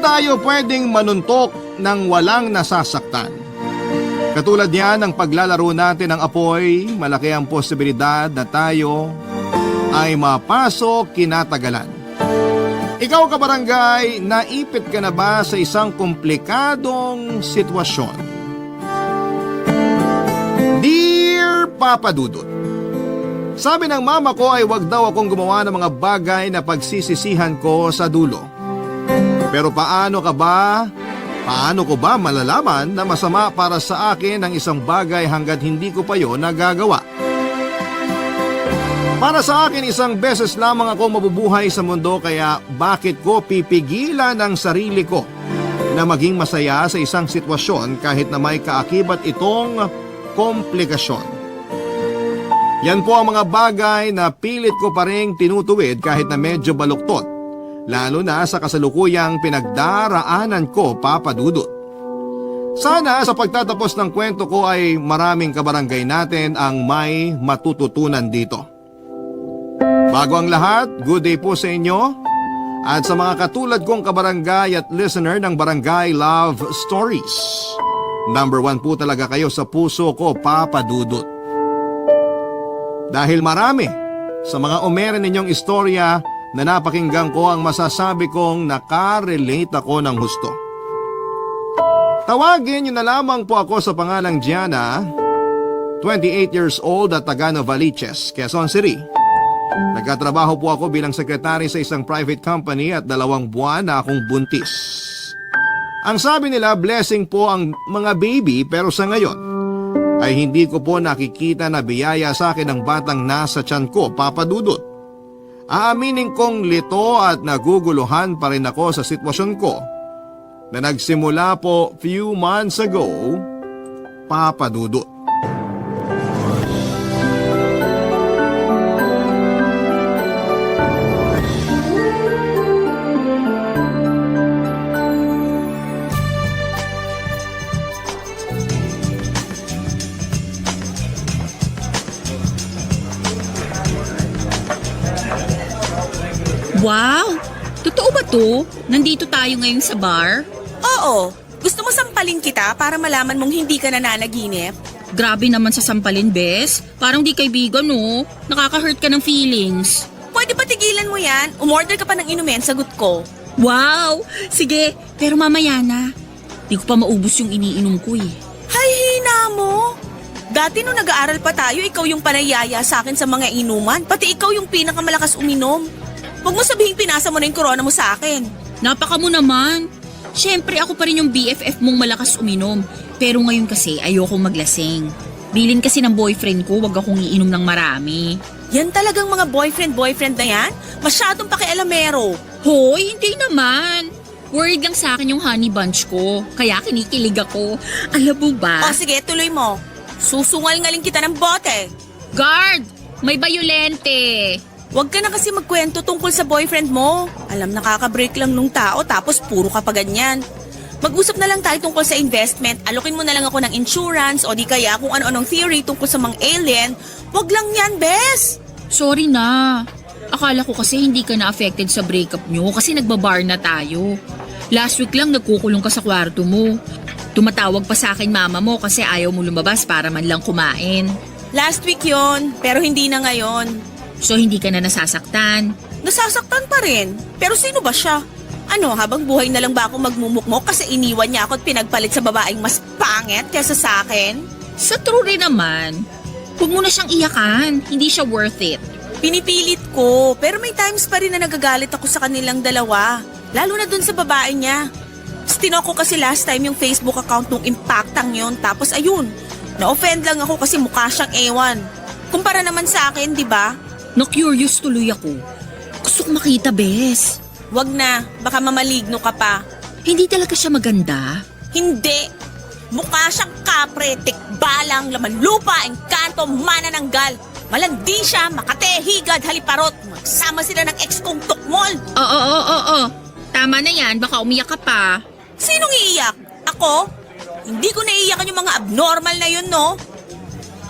tayo pwedeng manuntok ng walang nasasaktan. Katulad niyan ng paglalaro natin ng apoy, malaki ang posibilidad na tayo ay mapasok kinatagalan. Ikaw kabarangay, naipit ka na ba sa isang komplikadong sitwasyon? Dear Papa Dudut, sabi ng mama ko ay wag daw akong gumawa ng mga bagay na pagsisisihan ko sa dulo. Pero paano ko ba malalaman na masama para sa akin ang isang bagay hanggat hindi ko pa yon nagagawa? Para sa akin, isang beses lamang ako mabubuhay sa mundo, kaya bakit ko pipigilan ang sarili ko na maging masaya sa isang sitwasyon kahit na may kaakibat itong komplikasyon? Yan po ang mga bagay na pilit ko pa ring tinutuwid kahit na medyo baluktot, lalo na sa kasalukuyang pinagdaraanan ko, Papa Dudut. Sana sa pagtatapos ng kwento ko ay maraming kabarangay natin ang may matututunan dito. Bago ang lahat, good day po sa inyo at sa mga katulad kong kabarangay at listener ng Barangay Love Stories. Number 1 po talaga kayo sa puso ko, Papa Dudut. Dahil marami sa mga umere ninyong istorya na napakinggan ko, ang masasabi kong nakarelate ako ng husto. Tawagin niyo na lamang po ako sa pangalang Gianna, 28 years old at taga Novaliches, Quezon City. Nagkatrabaho po ako bilang sekretary sa isang private company at 2 buwan na akong buntis. Ang sabi nila, blessing po ang mga baby, pero sa ngayon ay hindi ko po nakikita na biyaya sa akin ang batang nasa tiyan ko, Papa Dudut. Aaminin kong lito at naguguluhan pa rin ako sa sitwasyon ko na nagsimula po few months ago, Papa Dudut. Wow! Totoo ba to? Nandito tayo ngayon sa bar? Oo. Gusto mo sampalin kita para malaman mong hindi ka nananaginip? Grabe naman sa sampalin, bes. Parang di kaibigan, no? Nakaka-hurt ka ng feelings. Pwede ba tigilan mo yan? Umorder ka pa ng inumin, sagot ko. Wow! Sige, pero mamaya na. Di ko pa maubos yung iniinom ko eh. Hay, hina mo! Dati nung nag-aaral pa tayo, ikaw yung panayaya sa akin sa mga inuman. Pati ikaw yung pinakamalakas uminom. Huwag mo sabihing pinasa mo na yung corona mo sa akin. Napaka mo naman. Siyempre ako pa rin yung BFF mong malakas uminom. Pero ngayon kasi ayokong maglasing. Bilin kasi ng boyfriend ko, wag akong iinom ng marami. Yan talagang mga boyfriend na yan? Masyadong pakialamero. Hoy, hindi naman. Worried lang sa akin yung honey bunch ko. Kaya kinikilig ako. Alam mo ba? O sige, tuloy mo. Susungal-ngaling kita ng bote. Guard! May bayolente! Huwag ka na kasi magkwento tungkol sa boyfriend mo. Alam, nakaka-break lang nung tao tapos puro ka pa ganyan. Mag-usap na lang tayo tungkol sa investment. Alokin mo na lang ako ng insurance o di kaya kung ano-anong theory tungkol sa mga alien. Huwag lang yan, bes! Sorry na. Akala ko kasi hindi ka na-affected sa breakup nyo kasi nagbabar na tayo. Last week lang nagkukulong ka sa kwarto mo. Tumatawag pa sa akin mama mo kasi ayaw mo lumabas para man lang kumain. Last week yon, pero hindi na ngayon. So hindi ka na nasasaktan? Nasasaktan pa rin. Pero sino ba siya? Ano, habang buhay na lang ba ako magmumukmok kasi iniwan niya ako at pinagpalit sa babaeng mas pangit kaysa sa akin? Sa true rin naman. Huwag mo na siyang iyakan. Hindi siya worth it. Pinipilit ko, pero may times pa rin na nagagalit ako sa kanilang dalawa. Lalo na dun sa babae niya. Stinok ko kasi last time yung Facebook account nung impactang yon. Tapos ayun, na-offend lang ako kasi mukha siyang ewan. Kumpara naman sa akin, di ba? Na-curious tuloy ako. Gusto ko makita, bes. Wag na, baka mamaligno ka pa. Hindi talaga siya maganda. Hindi. Mukha siyang kapre, tikbalang, laman lupa, engkanto, manananggal. Malandi siya, makate, higad, haliparot. Magsama sila ng ex kong tukmol. Oo. Tama na yan, baka umiyak ka pa. Sinong iiyak? Ako? Hindi ko naiiyakan yung mga abnormal na yun, no?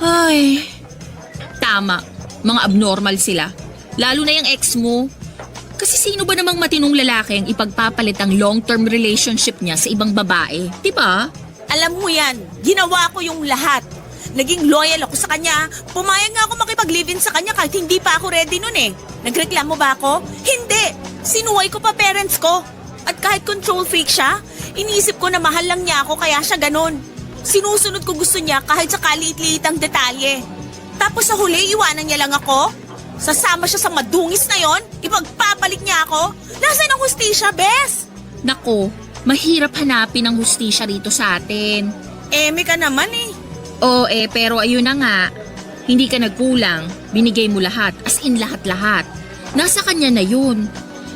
Ay, tama. Mga abnormal sila. Lalo na yung ex mo. Kasi Kasi sino ba namang matinong lalaki ang ipagpapalit ang long-term relationship niya sa ibang babae? Diba? Alam mo yan, ginawa ko yung lahat. Naging loyal ako sa kanya. Pumayag nga ako makipag-live-in sa kanya kahit hindi pa ako ready nun eh. Nagreklamo ba ako? Hindi! Sinuway ko pa parents ko. At kahit control freak siya, iniisip ko na mahal lang niya ako kaya siya ganun. Sinusunod ko gusto niya kahit sa kaliit-liitang detalye. Tapos sa huli, iwanan niya lang ako? Sasama siya sa madungis na yon? Ipagpapalit niya ako? Nasaan ang hustisya, Bes? Nako, mahirap hanapin ang hustisya rito sa atin. Eme ka naman eh. Oo pero ayun na nga. Hindi ka nagkulang. Binigay mo lahat, as in lahat-lahat. Nasa kanya na yun.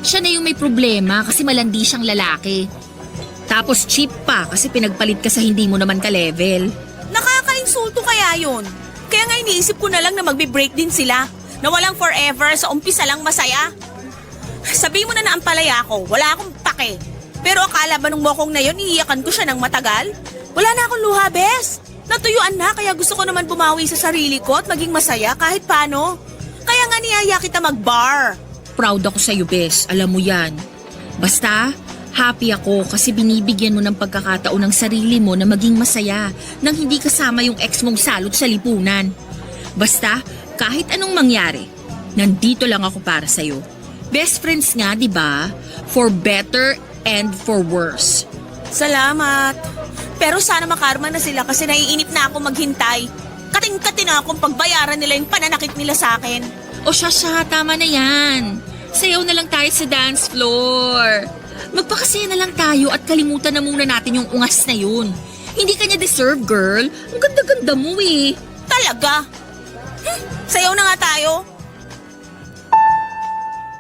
Siya na yung may problema kasi malandi siyang lalaki. Tapos cheap pa kasi pinagpalit ka sa hindi mo naman ka-level. Nakaka-insulto kaya yun. Kaya nga iniisip ko na lang na magbe-break din sila. Na walang forever, sa umpisa lang masaya. Sabi mo na na ang palaya ko, wala akong pake. Pero akala ba nung mokong na yun, iiyakan ko siya ng matagal? Wala na akong luha, Bes. Natuyuan na kaya gusto ko naman bumawi sa sarili ko at maging masaya kahit paano. Kaya nga niyaya kita mag-bar. Proud ako sa'yo, Bes. Alam mo yan. Basta, happy ako kasi binibigyan mo ng pagkakataon ng sarili mo na maging masaya nang hindi kasama yung ex mong salot sa lipunan. Basta, kahit anong mangyari, nandito lang ako para sa'yo. Best friends nga, di ba? For better and for worse. Salamat. Pero sana makarma na sila kasi naiinip na ako maghintay. Kating-kati na akong pagbayaran nila yung pananakit nila sa akin. O siya, tama na yan. Sayaw na lang tayo sa dance floor. Magpakasaya na lang tayo at kalimutan na muna natin yung ungas na yun. Hindi kanya deserve, girl. Ang ganda-ganda mo eh. Talaga? Sayaw na nga tayo.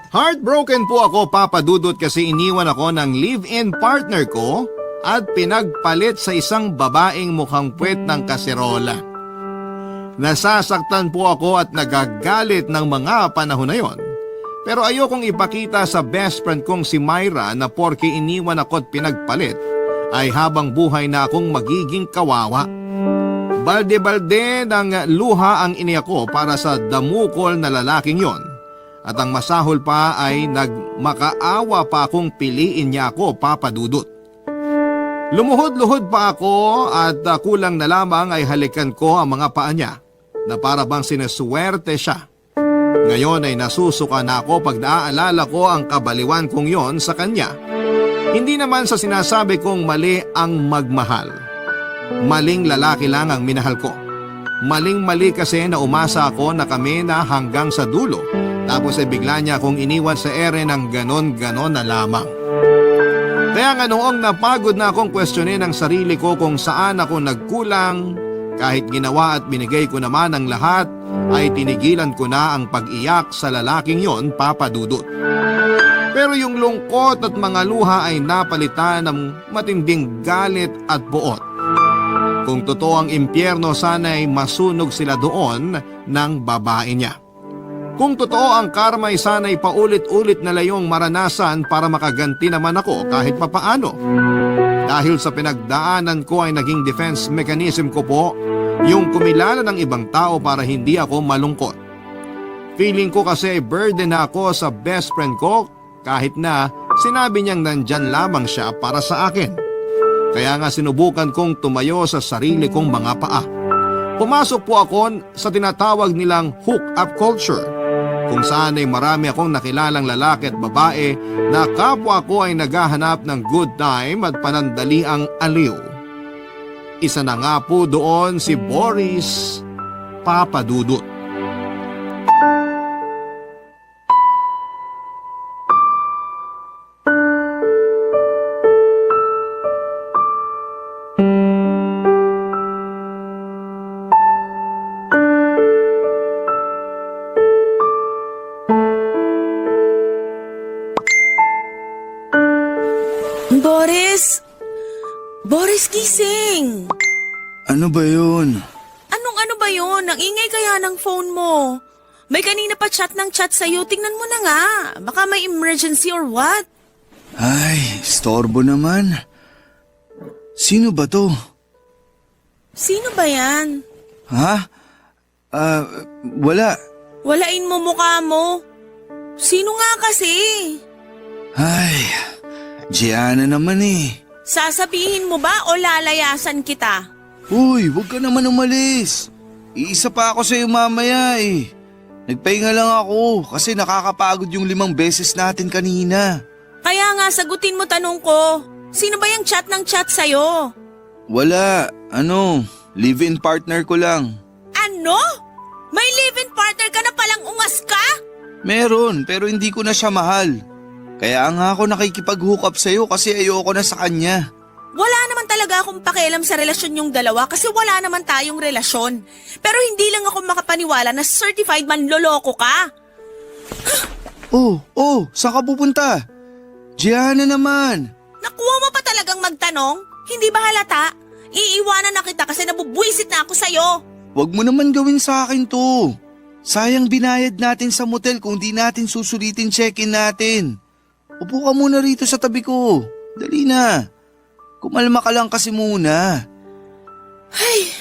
Heartbroken po ako, Papa Dudut, kasi iniwan ako ng live-in partner ko at pinagpalit sa isang babaeng mukhang puwet ng kaserola. Nasasaktan po ako at nagagalit ng mga panahon na yon. Pero ayokong ipakita sa best friend kong si Myra na porke iniwan ako at pinagpalit ay habang buhay na akong magiging kawawa. Balde-balde ng luha ang iniyak ko para sa damukol na lalaking yon. At ang masahol pa ay nagmakaawa pa akong piliin niya ako, Papa Dudut. Lumuhod-luhod pa ako at kulang na lamang ay halikan ko ang mga paa niya na para bang sinaswerte siya. Ngayon ay nasusuka na ako pag naaalala ko ang kabaliwan kong yon sa kanya. Hindi naman sa sinasabi kong mali ang magmahal. Maling lalaki lang ang minahal ko. Maling-mali kasi na umasa ako na kami na hanggang sa dulo. Tapos ay bigla niya akong iniwan sa ere ng ganon-ganon na lamang. Kaya nga noong napagod na akong kwestiyonin ang sarili ko kung saan ako nagkulang, kahit ginawa at binigay ko naman ang lahat, ay tinigilan ko na ang pag-iyak sa lalaking yon, Papa Dudut. Pero yung lungkot at mga luha ay napalitan ng matinding galit at buot. Kung totoo ang impyerno, sana'y masunog sila doon ng babae niya. Kung totoo ang karma ay sana'y paulit-ulit na layong maranasan para makaganti naman ako kahit papaano. Dahil sa pinagdaanan ko ay naging defense mechanism ko po yung kumilala ng ibang tao para hindi ako malungkot. Feeling ko kasi burden na ako sa best friend ko kahit na sinabi niyang nandyan lamang siya para sa akin. Kaya nga sinubukan kong tumayo sa sarili kong mga paa. Pumasok po ako sa tinatawag nilang hook-up culture, kung saan ay marami akong nakilalang lalaki at babae na kapwa ko ay naghahanap ng good time at panandaliang aliw. Isa na nga po doon si Boris, Papa Dudut. Boris, gising! Ano ba yun? Anong ano ba yun? Ang ingay kaya ng phone mo. May kanina pa chat ng chat sa'yo. Tingnan mo na nga. Baka may emergency or what? Ay, storbo naman. Sino ba to? Sino ba yan? Ha? Wala. Walain mo mukha mo. Sino nga kasi? Ay, Gianna naman eh. Sasabihin mo ba o lalayasan kita? Uy, huwag ka naman umalis. Iisa pa ako sa'yo mamaya eh. Nagpahinga lang ako kasi nakakapagod yung 5 beses natin kanina. Kaya nga sagutin mo tanong ko. Sino ba yung chat ng chat sa'yo? Wala, live-in partner ko lang. Ano? May live-in partner ka na palang ungas ka? Meron, pero hindi ko na siya mahal. Kaya nga ako nakikipag-hook up sa'yo kasi ayoko na sa kanya. Wala naman talaga akong pakialam sa relasyon yung dalawa kasi wala naman tayong relasyon. Pero hindi lang ako makapaniwala na certified manloloko ka. Oh, saan ka pupunta? Gianna naman. Nakuha mo pa talagang magtanong? Hindi ba halata? Iiwanan na kita kasi nabubwisit na ako sa'yo. Huwag mo naman gawin sa akin to. Sayang binayad natin sa motel kung di natin susulitin check-in natin. Upo ka muna rito sa tabi ko. Dali na. Kumalma ka lang kasi muna. Ay,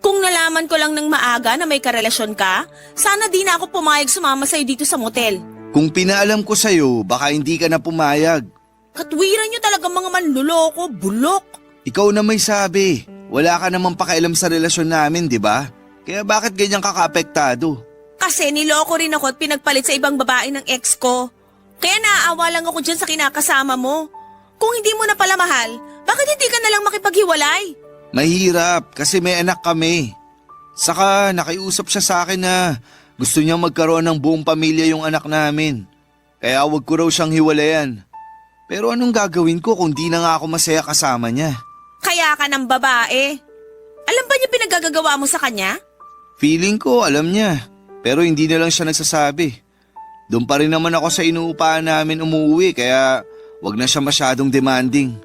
kung nalaman ko lang ng maaga na may karelasyon ka, sana di na ako pumayag sumama sa'yo dito sa motel. Kung pinaalam ko sa'yo, baka hindi ka na pumayag. Katwiran niyo talaga mga manluloko, bulok. Ikaw na may sabi. Wala ka namang pakialam sa relasyon namin, di ba? Kaya bakit ganyan ka kaapektado? Kasi niloko rin ako at pinagpalit sa ibang babae ng ex ko. Kaya naaawa lang ako dyan sa kinakasama mo. Kung hindi mo na pala mahal, bakit hindi ka nalang makipaghiwalay? Mahirap kasi may anak kami. Saka nakiusap siya sa akin na gusto niyang magkaroon ng buong pamilya yung anak namin. Kaya wag ko raw siyang hiwalayan. Pero anong gagawin ko kung di na nga ako masaya kasama niya? Kaya ka ng babae. Alam ba niya pinagagagawa mo sa kanya? Feeling ko alam niya. Pero hindi na lang siya nagsasabi. Doon pa rin naman ako sa inuupahan namin umuwi kaya wag na siya masyadong demanding.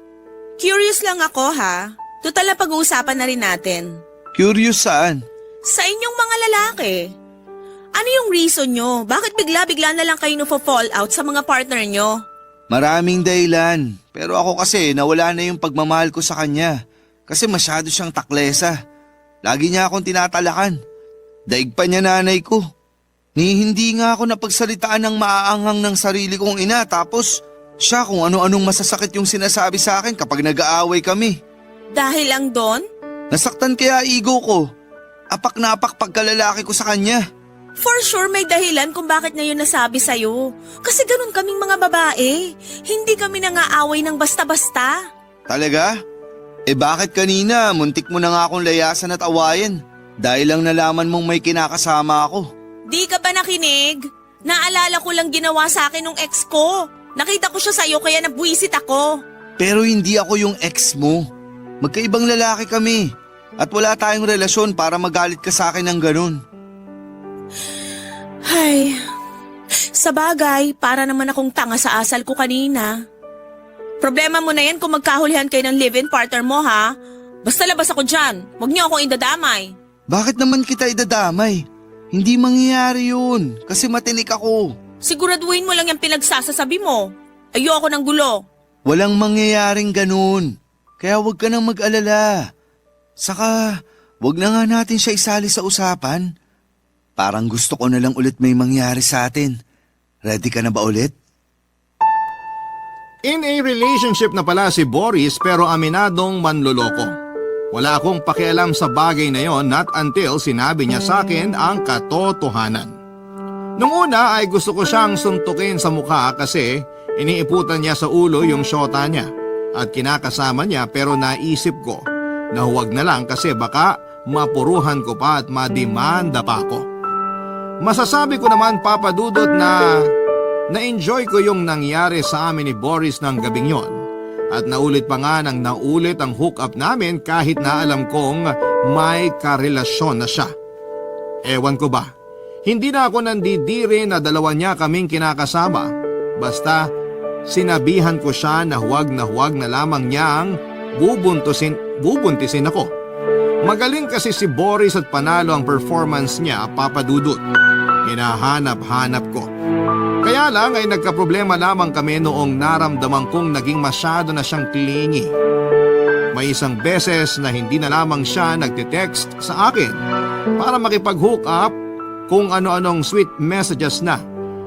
Curious lang ako ha. Total na pag-uusapan na rin natin. Curious saan? Sa inyong mga lalaki. Ano yung reason nyo? Bakit bigla-bigla na lang kayo na-fall out sa mga partner nyo? Maraming dahilan. Pero ako kasi nawala na yung pagmamahal ko sa kanya. Kasi masyado siyang taklesa. Lagi niya akong tinatalakan. Daig pa niya nanay ko. Ni hindi nga ako napagsalitaan ng maaanghang ng sarili kong ina tapos siya kung ano-anong masasakit yung sinasabi sa akin kapag nag-aaway kami. Dahil lang doon? Nasaktan kaya ego ko. Apak na apak pagkalalaki ko sa kanya. For sure may dahilan kung bakit niya yun nasabi sa'yo. Kasi ganun kaming mga babae. Hindi kami nangaaway ng basta-basta. Talaga? Bakit kanina muntik mo na nga akong layasan at awayin? Dahil lang nalaman mong may kinakasama ako. Di ka ba nakinig? Naalala ko lang ginawa sa akin ng ex ko. Nakita ko siya sa'yo kaya nabwisit ako. Pero hindi ako yung ex mo. Magkaibang lalaki kami. At wala tayong relasyon para magalit ka sa akin ng ganun. Ay, sa bagay, para naman akong tanga sa asal ko kanina. Problema mo na yan kung magkahulihan kayo ng live-in partner mo ha. Basta labas ako dyan. Huwag niyo akong idadamay. Bakit naman kita idadamay? Hindi mangyayari yun kasi matinik ako. Siguraduhin mo lang yung pinagsasasabi mo. Ayoko ng gulo. Walang mangyayaring ganun. Kaya wag ka nang mag-alala. Saka, wag na nga natin siya isali sa usapan. Parang gusto ko na lang ulit may mangyari sa atin. Ready ka na ba ulit? In a relationship na pala si Boris pero aminadong manloloko. Wala akong pakialam sa bagay na yon not until sinabi niya sa akin ang katotohanan. Nung una ay gusto ko siyang suntukin sa mukha kasi iniiputan niya sa ulo yung syota niya at kinakasama niya pero naisip ko na huwag na lang kasi baka mapuruhan ko pa at madimanda pa ako. Masasabi ko naman Papa Dudut na na-enjoy ko yung nangyari sa amin ni Boris ng gabing yon. At naulit pa nga nang naulit ang hook-up namin kahit na alam kong may karelasyon na siya. Ewan ko ba, hindi na ako nandidiri na dalawa niya kaming kinakasama. Basta sinabihan ko siya na huwag na lamang niyang bubuntisin ako. Magaling kasi si Boris at panalo ang performance niya, Papa Dudut. Hinahanap-hanap ko. Kaya lang ay nagkaproblema lamang kami noong naramdaman kong naging masyado na siyang clingy. May isang beses na hindi na lamang siya nagte-text sa akin para makipag-hook up kung ano-anong sweet messages na.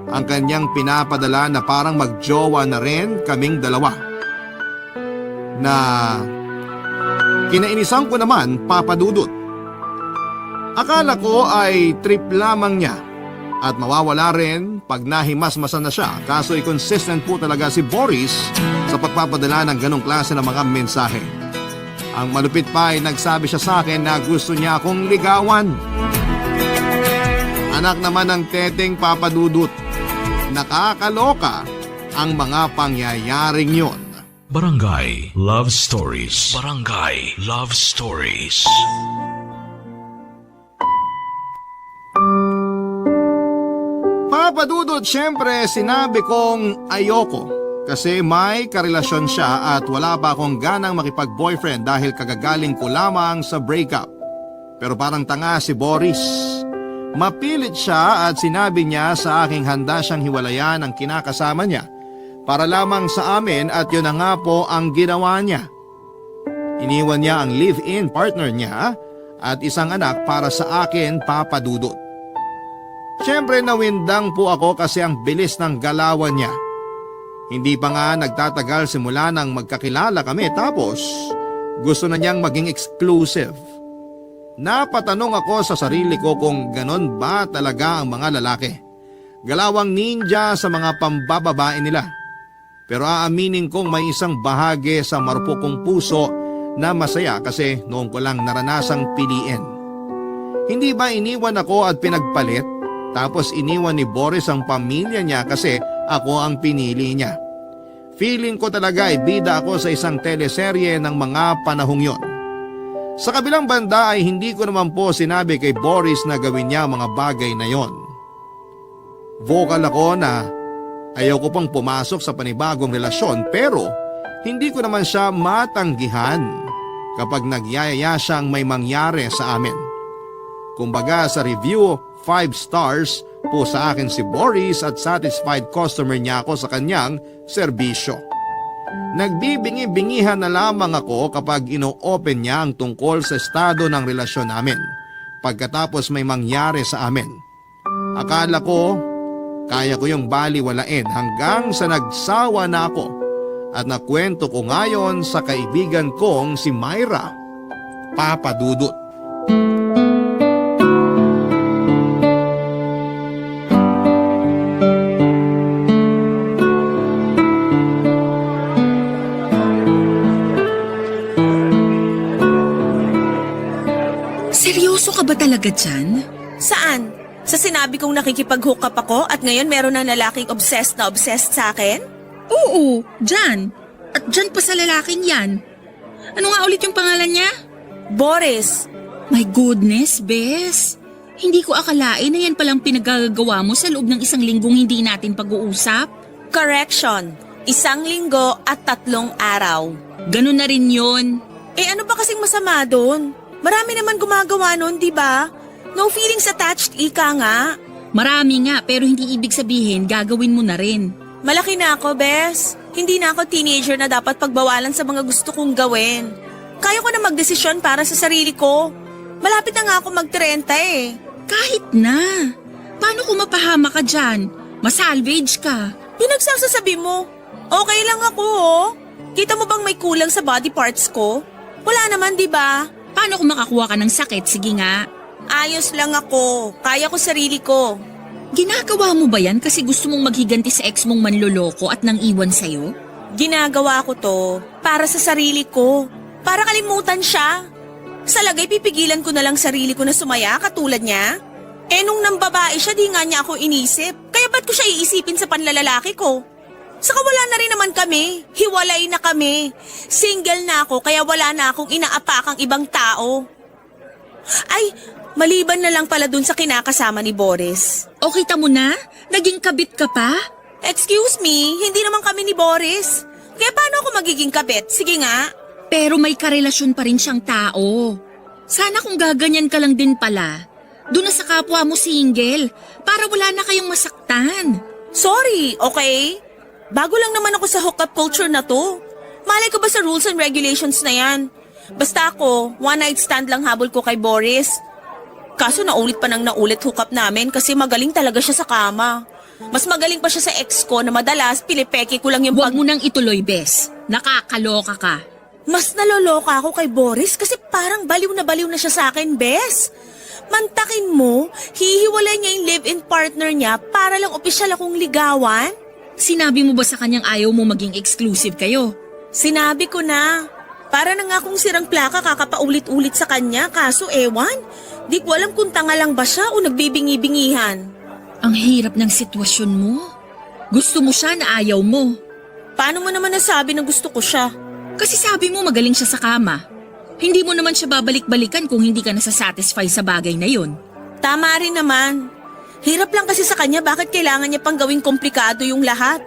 ang kanyang pinapadala na parang magjowa na rin kaming dalawa. Na kinainisan ko naman, Papa Dudut. Akala ko ay trip lamang niya at mawawala rin pag nahimasmasan na siya, kaso ay consistent po talaga si Boris sa pagpapadala ng ganong klase ng mga mensahe. Ang malupit pa ay nagsabi siya sa akin na gusto niya akong ligawan. Anak naman ng teteng, Papa Dudut. Nakakaloka ang mga pangyayaring yon. Barangay Love Stories. Barangay Love Stories. Papa Dudut, syempre sinabi kong ayoko kasi may karelasyon siya at wala pa akong ganang makipag-boyfriend dahil kagagaling ko lamang sa breakup. Pero parang tanga si Boris. Mapilit siya at sinabi niya sa aking handa siyang hiwalayan ang kinakasama niya para lamang sa amin at yun na nga po ang ginawa niya. Iniwan niya ang live-in partner niya at isang anak para sa akin, Papa Dudut. Siyempre nawindang po ako kasi ang bilis ng galawan niya. Hindi pa nga nagtatagal simula nang magkakilala kami tapos gusto na niyang maging exclusive. Napatanong ako sa sarili ko kung ganon ba talaga ang mga lalaki. Galawang ninja sa mga pambababae nila. Pero aaminin kong may isang bahagi sa marupok kong puso na masaya kasi noong ko lang naranasang piliin. Hindi ba iniwan ako at pinagpalit? Tapos iniwan ni Boris ang pamilya niya kasi ako ang pinili niya. Feeling ko talaga ay bida ako sa isang teleserye ng mga panahong yon. Sa kabilang banda ay hindi ko naman po sinabi kay Boris na gawin niya mga bagay na yon. Vocal ako na ayaw ko pang pumasok sa panibagong relasyon pero hindi ko naman siya matanggihan kapag nagyayaya siyang may mangyari sa amin. Kumbaga sa review, 5 stars po sa akin si Boris at satisfied customer niya ako sa kanyang serbisyo. Nagbibingi-bingihan na lamang ako kapag ino-open niya ang tungkol sa estado ng relasyon namin pagkatapos may mangyari sa amin. Akala ko kaya ko yung baliwalain hanggang sa nagsawa na ako at nakwento ko ngayon sa kaibigan kong si Myra, Papa Dudut. Seryoso ka ba talaga dyan? Saan? Sa sinabi kong nakikipag-hook up ako at ngayon meron ng lalaking obsessed na obsessed sa akin? Oo, dyan. At dyan pa sa lalaking yan. Ano nga ulit yung pangalan niya? Boris. My goodness, Bes. Hindi ko akalain na yan palang pinagagawa mo sa loob ng 1 linggong hindi natin pag-uusap. Correction. 1 linggo at 3 araw. Ganun na rin yun. Ano ba kasing masama doon? Marami naman gumagawa noon, di ba? No feelings attached, ika nga. Marami nga pero hindi ibig sabihin gagawin mo na rin. Malaki na ako, Bes. Hindi na ako teenager na dapat pagbawalan sa mga gusto kong gawin. Kaya ko na magdesisyon para sa sarili ko. Malapit na nga ako mag-30 eh. Kahit na. Paano kung mapahama ka dyan? Masalvage ka. Pinagsasasabi mo. Okay lang ako oh. Kita mo bang may kulang sa body parts ko? Wala naman, di ba? Paano kung makakuha ka ng sakit? Sige nga. Ayos lang ako. Kaya ko sarili ko. Ginagawa mo ba yan kasi gusto mong maghiganti sa ex mong manloloko at nang iwan sa'yo? Ginagawa ko to para sa sarili ko. Para kalimutan siya. Sa lagay pipigilan ko na lang sarili ko na sumaya katulad niya. Nung nambabae siya di nga niya ako inisip. Kaya ba't ko siya iisipin sa panlalalaki ko? Saka wala na rin naman kami. Hiwalay na kami. Single na ako kaya wala na akong inaapakang ibang tao. Ay, maliban na lang pala dun sa kinakasama ni Boris. O kita mo na? Naging kabit ka pa? Excuse me, hindi naman kami ni Boris. Kaya paano ako magiging kabit? Sige nga. Pero may karelasyon pa rin siyang tao. Sana kung gaganyan ka lang din pala, doon na sa kapwa mo single, para wala na kayong masaktan. Sorry, okay? Bago lang naman ako sa hookup culture na to. Malay ko ba sa rules and regulations na yan? Basta ako, one night stand lang habol ko kay Boris. Kaso naulit pa nang naulit hookup namin kasi magaling talaga siya sa kama. Mas magaling pa siya sa ex ko na madalas pinipeke ko lang yung Huwag mo nang ituloy, Bes. Nakakaloka ka. Mas naloloka ako kay Boris kasi parang baliw na siya sa akin, Bes. Mantakin mo, hihiwalay niya yung live-in partner niya para lang opisyal akong ligawan? Sinabi mo ba sa kanyang ayaw mo maging exclusive kayo? Sinabi ko na. Para na nga akong sirang plaka kakapaulit-ulit sa kanya kaso ewan. Di ko alam kung tanga lang ba siya o nagbibingi-bingihan. Ang hirap ng sitwasyon mo. Gusto mo siya na ayaw mo. Paano mo naman nasabi na gusto ko siya? Kasi sabi mo magaling siya sa kama. Hindi mo naman siya babalik-balikan kung hindi ka nasasatisfy sa bagay na yun. Tama rin naman. Hirap lang kasi sa kanya bakit kailangan niya pang gawing komplikado yung lahat.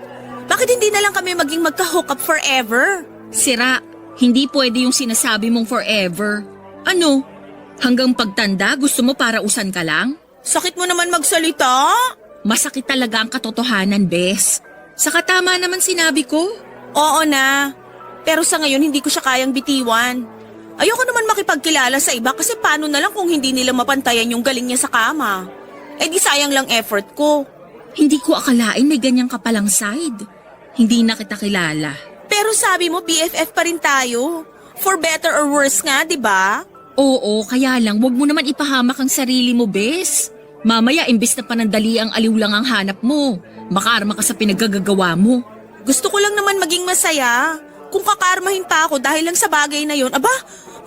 Bakit hindi na lang kami maging magka-hook up forever? Sira, hindi pwede yung sinasabi mong forever. Ano? Hanggang pagtanda gusto mo para usan ka lang? Sakit mo naman magsalita. Masakit talaga ang katotohanan, Bes. Saka tama naman sinabi ko. Oo na. Pero sa ngayon hindi ko siya kayang bitiwan. Ayoko naman makipagkilala sa iba kasi paano na lang kung hindi nila mapantayan yung galing niya sa kama. Eh di sayang lang effort ko. Hindi ko akalain may ganyang kapalang side. Hindi na kita kilala. Pero sabi mo BFF pa rin tayo. For better or worse nga, di ba? Oo, kaya lang wag mo naman ipahamak ang sarili mo, Bes. Mamaya imbes na panandali ang aliw lang ang hanap mo. Makarma ka sa pinagagagawa mo. Gusto ko lang naman maging masaya. Kung kakarmahin pa ako dahil lang sa bagay na yon, aba,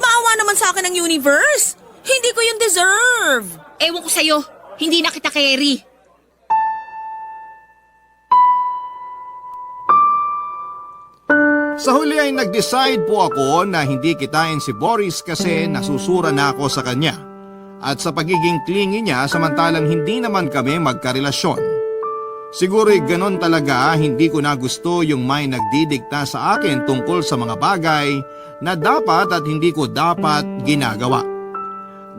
maawa naman sa akin ng universe. Hindi ko yun deserve. Ewan ko sa'yo, hindi na kita carry. Sa huli ay nag-decide po ako na hindi kitain si Boris kasi nasusura na ako sa kanya. At sa pagiging clingy niya samantalang hindi naman kami magkarelasyon. Siguro'y ganon talaga, hindi ko na gusto yung may nagdidikta sa akin tungkol sa mga bagay na dapat at hindi ko dapat ginagawa.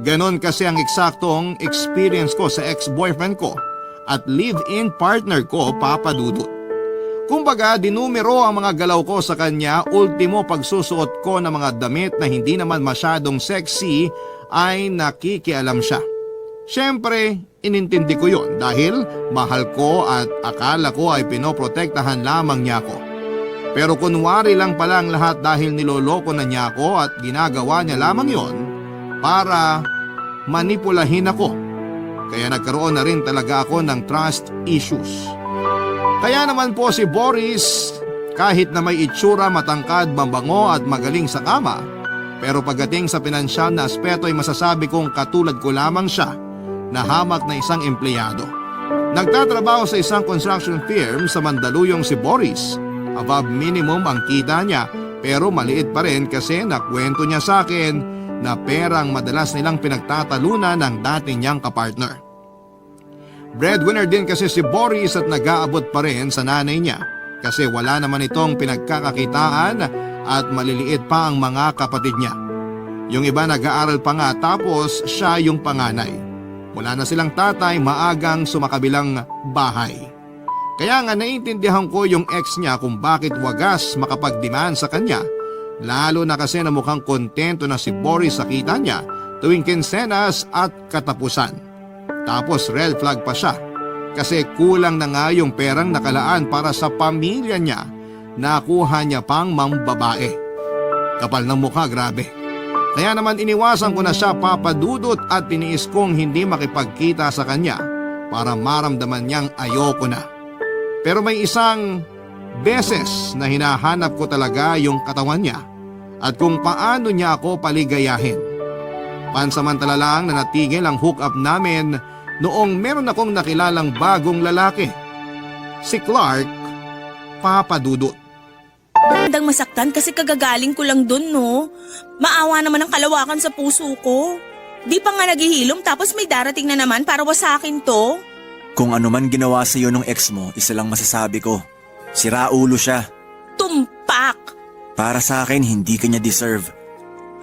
Ganon kasi ang eksaktong experience ko sa ex-boyfriend ko at live-in partner ko, Papa Dudut. Kumbaga, dinumero ang mga galaw ko sa kanya, ultimo pagsusuot ko ng mga damit na hindi naman masyadong sexy ay nakikialam siya. Siyempre, inintindi ko yon dahil mahal ko at akala ko ay pinoprotektahan lamang niya ako. Pero kunwari lang pala ang lahat dahil niloloko na niya ako at ginagawa niya lamang yon para manipulahin ako. Kaya nagkaroon na rin talaga ako ng trust issues. Kaya naman po si Boris, kahit na may itsura, matangkad, mabango at magaling sa kama, pero pagdating sa pinansyal na aspeto ay masasabi kong katulad ko lamang siya na hamak na isang empleyado. Nagtatrabaho sa isang construction firm sa Mandaluyong si Boris. Above minimum ang kita niya pero maliit pa rin kasi nakwento niya sa akin na perang madalas nilang pinagtatalunan ng dati niyang kapartner. Breadwinner din kasi si Boris at nag-aabot pa rin sa nanay niya kasi wala naman itong pinagkakakitaan at maliliit pa ang mga kapatid niya. Yung iba nag-aaral pa nga tapos siya yung panganay. Wala na silang tatay, maagang sumakabilang bahay. Kaya nga naiintindihan ko yung ex niya kung bakit wagas makapag-demand sa kanya. Lalo na kasi na mukhang kontento na si Boris sa kita niya tuwing kinsenas at katapusan. Tapos red flag pa siya kasi kulang na nga yung perang nakalaan para sa pamilya niya. Nakuha niya pang mambabae. Kapal ng mukha, grabe. Kaya naman iniwasan ko na siya, Papa Dudut, at tiniis kong hindi makipagkita sa kanya para maramdaman niyang ayoko na. Pero may isang beses na hinahanap ko talaga yung katawan niya at kung paano niya ako paligayahin. Pansamantala lang na natigil ang hook up namin noong meron akong nakilalang bagong lalaki. Si Clark, Papa Dudut. Bandang masaktan kasi kagagaling ko lang dun, no? Maawa naman ang kalawakan sa puso ko. Di pa nga naghihilom tapos may darating na naman para wasakin to. Kung ano man ginawa sa iyo nung ex mo, isa lang masasabi ko. Sira ulo siya. Tumpak! Para sa akin, hindi ka niya deserve.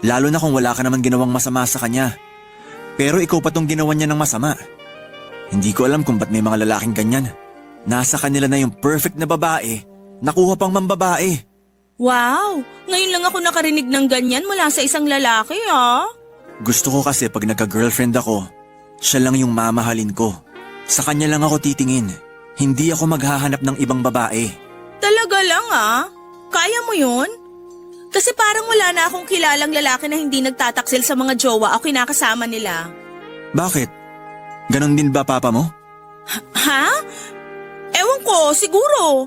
Lalo na kung wala ka naman ginawang masama sa kanya. Pero ikaw pa tong ginawa niya ng masama. Hindi ko alam kung ba't may mga lalaking ganyan. Nasa kanila na yung perfect na babae, nakuha pang mambabae. Wow! Ngayon lang ako nakarinig ng ganyan mula sa isang lalaki, ah. Gusto ko kasi pag nagka-girlfriend ako, siya lang yung mamahalin ko. Sa kanya lang ako titingin. Hindi ako maghahanap ng ibang babae. Talaga lang Kaya mo yun? Kasi parang wala na akong kilalang lalaki na hindi nagtataksil sa mga jowa o kinakasama nila. Bakit? Ganon din ba papa mo? Ha? Ewan ko, siguro.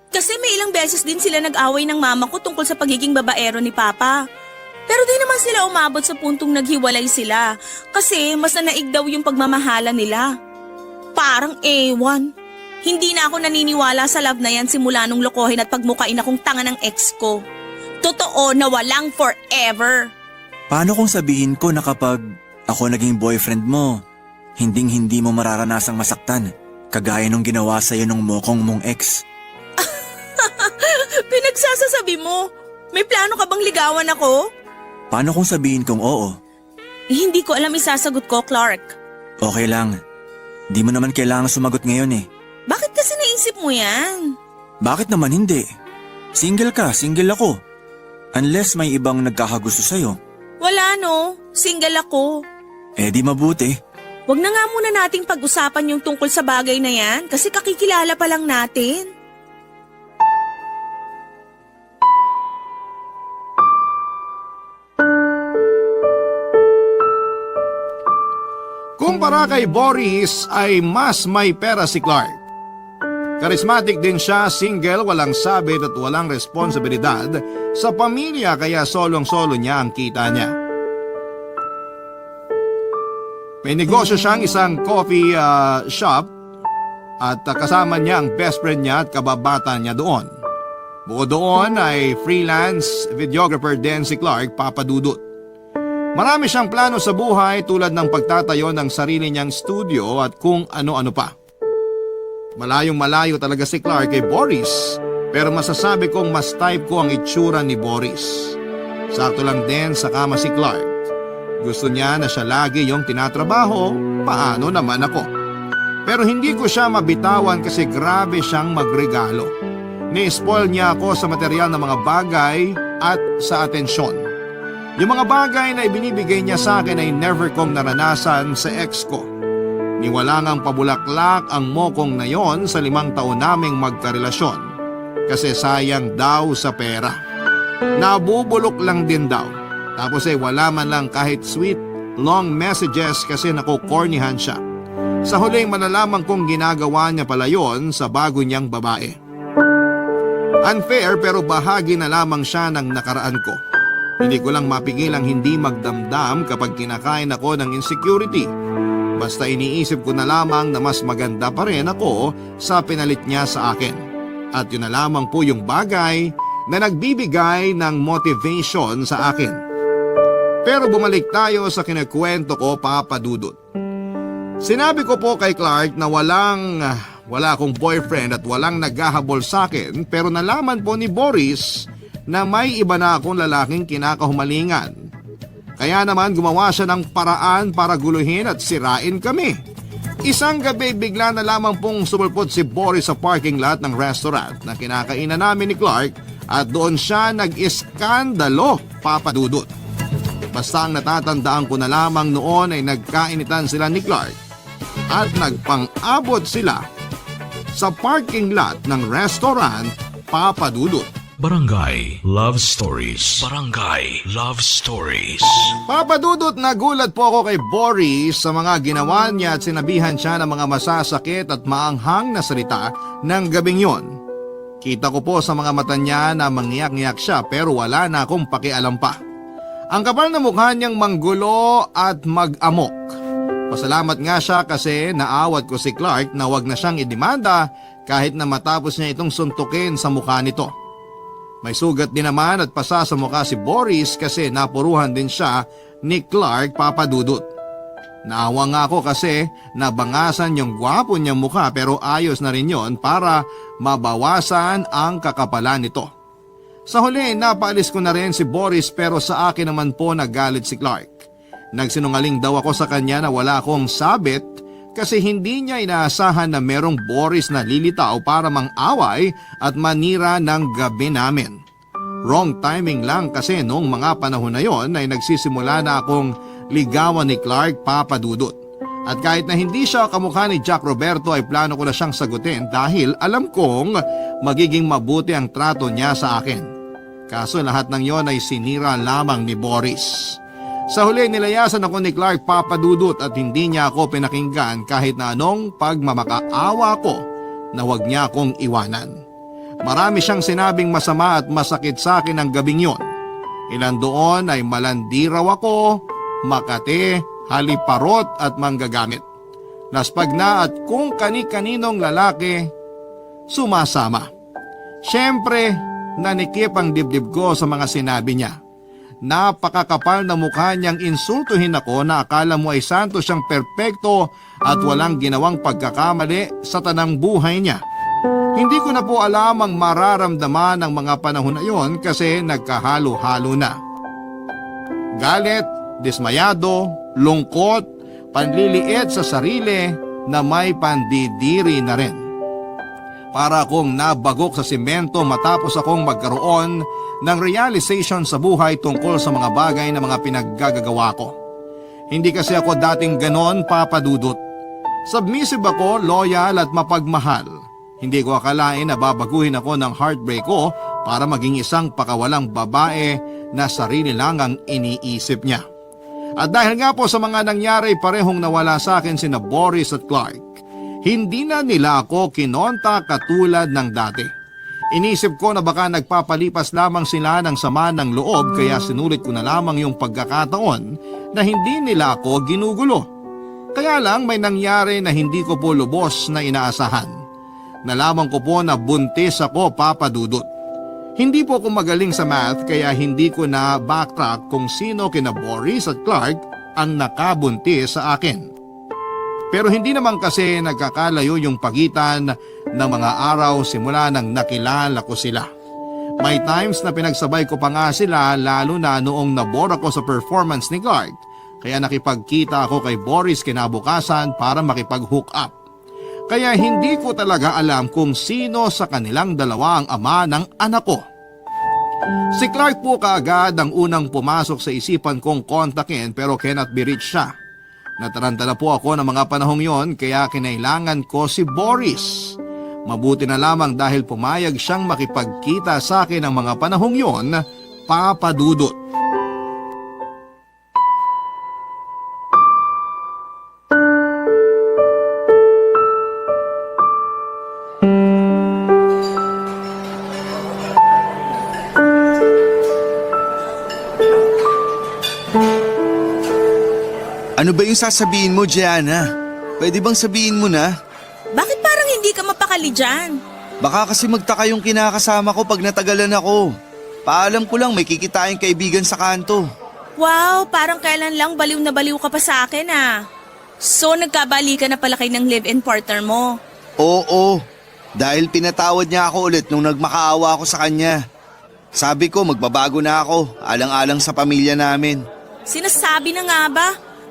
Kasi may ilang beses din sila nag-away ng mama ko tungkol sa pagiging babaero ni Papa. Pero di naman sila umabot sa puntong naghiwalay sila kasi mas nanaig daw yung pagmamahala nila. Parang ewan. Hindi na ako naniniwala sa love na yan simula nung lokohin at pagmukain akong tanga ng ex ko. Totoo na walang forever. Paano kung sabihin ko na kapag ako naging boyfriend mo, hinding-hindi mo mararanasang masaktan, kagaya nung ginawa sa'yo nung mokong mong ex? Pinagsasasabi mo, may plano ka bang ligawan ako? Paano kung sabihin kong oo? Hindi ko alam isasagot ko, Clark. Okay lang. Di mo naman kailangan sumagot ngayon eh. Bakit kasi naisip mo yan? Bakit naman hindi? Single ka, single ako. Unless may ibang nagkakagusto sa'yo. Wala no, single ako. Eh di mabuti. Wag na nga muna nating pag-usapan yung tungkol sa bagay na yan kasi kakikilala pa lang natin. Kumpara kay Boris ay mas may pera si Clark. Charismatic din siya, single, walang sabit at walang responsibilidad sa pamilya kaya solong-solo niya ang kita niya. May negosyo siyang isang coffee shop at kasama niya ang best friend niya at kababata niya doon. Bukod doon ay freelance videographer din si Clark, Papa Dudut. Marami siyang plano sa buhay tulad ng pagtatayo ng sarili niyang studio at kung ano-ano pa. Malayong malayo talaga si Clark kay Boris pero masasabi kong mas type ko ang itsura ni Boris. Sakto lang din sa kama si Clark. Gusto niya na siya lagi yung tinatrabaho, paano naman ako. Pero hindi ko siya mabitawan kasi grabe siyang magregalo. Ni-spoil niya ako sa material ng mga bagay at sa atensyon. Yung mga bagay na ibinibigay niya sa akin ay never kong naranasan sa ex ko. Niwala ngang pabulaklak ang mokong na yon sa 5 taon naming magkarelasyon. Kasi sayang daw sa pera. Nabubulok lang din daw. Tapos ay wala man lang kahit sweet, long messages kasi nakukornihan siya. Sa huling malalaman kong ginagawa niya pala yon sa bago niyang babae. Unfair pero bahagi na lamang siya ng nakaraan ko. Hindi ko lang mapigilang hindi magdamdam kapag kinakain ako ng insecurity. Basta iniisip ko na lamang na mas maganda pa rin ako sa pinalit niya sa akin. At yun na lamang po yung bagay na nagbibigay ng motivation sa akin. Pero bumalik tayo sa kinakwento ko, Papa Dudut. Sinabi ko po kay Clark na wala akong boyfriend at walang naghahabol sa akin pero nalaman po ni Boris na may iba na akong lalaking kinakahumalingan. Kaya naman gumawa siya ng paraan para guluhin at sirain kami. Isang gabi bigla na lamang pong sumulpot si Boris sa parking lot ng restaurant na kinakainan namin ni Clark at doon siya nag-iskandalo, Papa Dudut. Basta ang natatandaan ko na lamang noon ay nagkainitan sila ni Clark at nagpang-abot sila sa parking lot ng restaurant, Papa Dudut. Barangay Love Stories. Barangay Love Stories. Papa Dudut, nagulat po ako kay Boris sa mga ginawa niya at sinabihan siya ng mga masasakit at maanghang na salita ng gabing yon. Kita ko po sa mga mata niya na mangyak-ngyak siya pero wala na akong pakialam pa. Ang kapal na mukha niyang manggulo at mag-amok. Pasalamat nga siya kasi naawat ko si Clark na wag na siyang idemanda kahit na matapos niya itong suntukin sa mukha nito. May sugat din naman at pasa sa mukha si Boris kasi napuruhan din siya ni Clark, Papa Dudut. Naawa nga ako kasi nabangasan yung gwapo niyang mukha pero ayos na rin yon para mabawasan ang kakapalan nito. Sa huli, napaalis ko na rin si Boris pero sa akin naman po nagalit si Clark. Nagsinungaling daw ako sa kanya na wala akong sabit kasi hindi niya inaasahan na merong Boris na lilitaw para mang-away at manira ng gabi namin. Wrong timing lang kasi noong mga panahon na yon ay nagsisimula na akong ligawan ni Clark, Papa Dudut. At kahit na hindi siya kamukha ni Jack Roberto ay plano ko na siyang sagutin dahil alam kong magiging mabuti ang trato niya sa akin. Kaso lahat ng yon ay sinira lamang ni Boris. Sa huli nilayasan ako ni Clark Papadudut at hindi niya ako pinakinggan kahit na anong pagmamakaawa ko na huwag niya akong iwanan. Marami siyang sinabing masama at masakit sa akin ang gabing yon. Ilan doon ay malandi raw ako, makate, haliparot at manggagamit. Laspag na at kung kani-kaninong lalaki, sumasama. Siyempre, nanikip ang dibdib ko sa mga sinabi niya. Napakakapal na mukha niyang insultuhin ako na akala mo ay santo siyang perpekto at walang ginawang pagkakamali sa tanang buhay niya. Hindi ko na po alam ang mararamdaman ng mga panahon na yon kasi nagkahalo-halo na. Galit, dismayado, lungkot, panliliit sa sarili na may pandidiri na rin. Para akong nabagok sa simento matapos akong magkaroon ng realization sa buhay tungkol sa mga bagay na mga pinaggagawa ko. Hindi kasi ako dating ganon, Papadudut. Submissive ako, loyal at mapagmahal. Hindi ko akalain na babaguhin ako ng heartbreak ko para maging isang pakawalang babae na sarili lang ang iniisip niya. At dahil nga po sa mga nangyari parehong nawala sa akin sina Boris at Clark, hindi na nila ako kinonta katulad ng dati. Inisip ko na baka nagpapalipas lamang sila ng sama ng loob kaya sinulit ko na lamang yung pagkakataon na hindi nila ako ginugulo. Kaya lang may nangyari na hindi ko po lubos na inaasahan. Nalaman ko po na buntis ako, Papadudut. Hindi po ako magaling sa math kaya hindi ko na backtrack kung sino kina Boris at Clark ang nakabuntis sa akin. Pero hindi naman kasi nagkakalayo yung pagitan ng mga araw simula nang nakilala ko sila. May times na pinagsabay ko pa nga sila lalo na noong nabore ako sa performance ni Clark kaya nakipagkita ako kay Boris kinabukasan para makipag-hook up. Kaya hindi ko talaga alam kung sino sa kanilang dalawa ang ama ng anak ko. Si Clark po kaagad ang unang pumasok sa isipan kong kontakin pero cannot be reached siya. Nataranta na po ako ng mga panahong yon kaya kinailangan ko si Boris. Mabuti na lamang dahil pumayag siyang makipagkita sa akin ng mga panahong yon, Papadudut. Ano ba yung sasabihin mo, Gianna? Pwede bang sabihin mo na? Bakit parang hindi ka mapakali dyan? Baka kasi magtaka yung kinakasama ko pag natagalan ako. Paalam ko lang may kikitain kaibigan sa kanto. Wow, parang kailan lang baliw na baliw ka pa sa akin ah. So nagkabalikan na pala kayo ng live-in partner mo. Oo, dahil pinatawad niya ako ulit nung nagmakaawa ako sa kanya. Sabi ko magbabago na ako, alang-alang sa pamilya namin. Sinasabi na nga ba?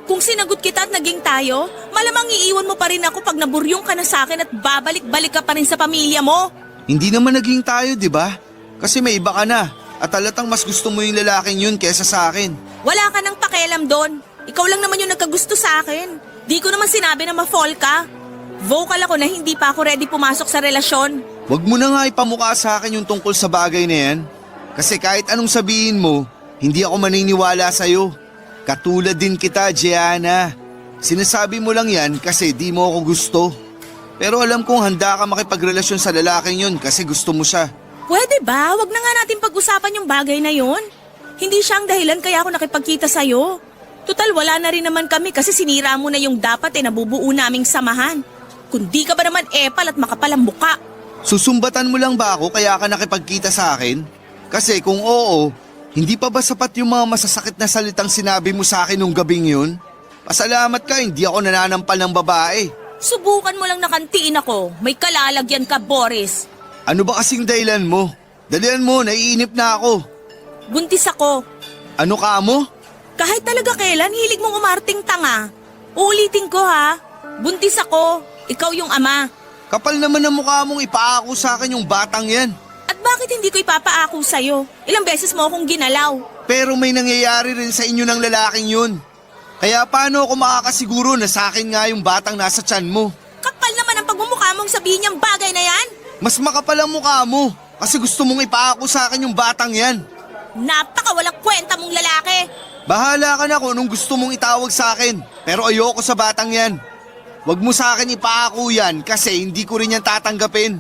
Kung sinagot kita at naging tayo, malamang iiwan mo pa rin ako pag naburyong ka na sa akin at babalik-balik ka pa rin sa pamilya mo. Hindi naman naging tayo, di ba? Kasi may iba ka na at halatang mas gusto mo yung lalaking yun kesa sa akin. Wala ka nang pakialam doon. Ikaw lang naman yung nagkagusto sa akin. Di ko naman sinabi na ma-fall ka. Vocal ako na hindi pa ako ready pumasok sa relasyon. Wag mo na nga ipamukha sa akin yung tungkol sa bagay na yan. Kasi kahit anong sabihin mo, hindi ako maniniwala sa'yo. Katulad din kita, Gianna. Sinasabi mo lang yan kasi di mo ako gusto. Pero alam kong handa ka makipagrelasyon sa lalaking yun kasi gusto mo siya. Pwede ba? Wag na nga natin pag-usapan yung bagay na yun. Hindi siya ang dahilan kaya ako nakipagkita sa'yo. Tutal wala na rin naman kami kasi sinira mo na yung dapat nabubuo naming samahan. Kung di ka ba naman epal at makapal ang muka. Susumbatan mo lang ba ako kaya ka nakipagkita sa akin? Kasi kung oo, hindi pa ba sapat yung mga masasakit na salitang sinabi mo sa akin nung gabing yun? Pasalamat ka, hindi ako nananampal ng babae. Subukan mo lang nakantiin ako. May kalalagyan ka, Boris. Ano ba kasing dahilan mo? Dalian mo, naiinip na ako. Buntis ako. Ano ka mo? Kahit talaga kailan, hilig mong umarting tanga. Uulitin ko ha. Buntis ako. Ikaw yung ama. Kapal naman ang mukha mong ipaako sa akin yung batang yan. At bakit hindi ko ipapaako sa'yo? Ilang beses mo akong ginalaw. Pero may nangyayari rin sa inyo ng lalaking yun. Kaya paano ako makakasiguro na sa akin nga yung batang nasa tiyan mo? Kapal naman ang pagmumukha mong sabihin niyang bagay na yan. Mas makapal ang mukha mo kasi gusto mong ipako sa akin yung batang yan. Napaka walang kwenta mong lalaki. Bahala ka na kung anong gusto mong itawag sa akin. Pero ayoko sa batang yan. Huwag mo sa akin ipako yan kasi hindi ko rin yan tatanggapin.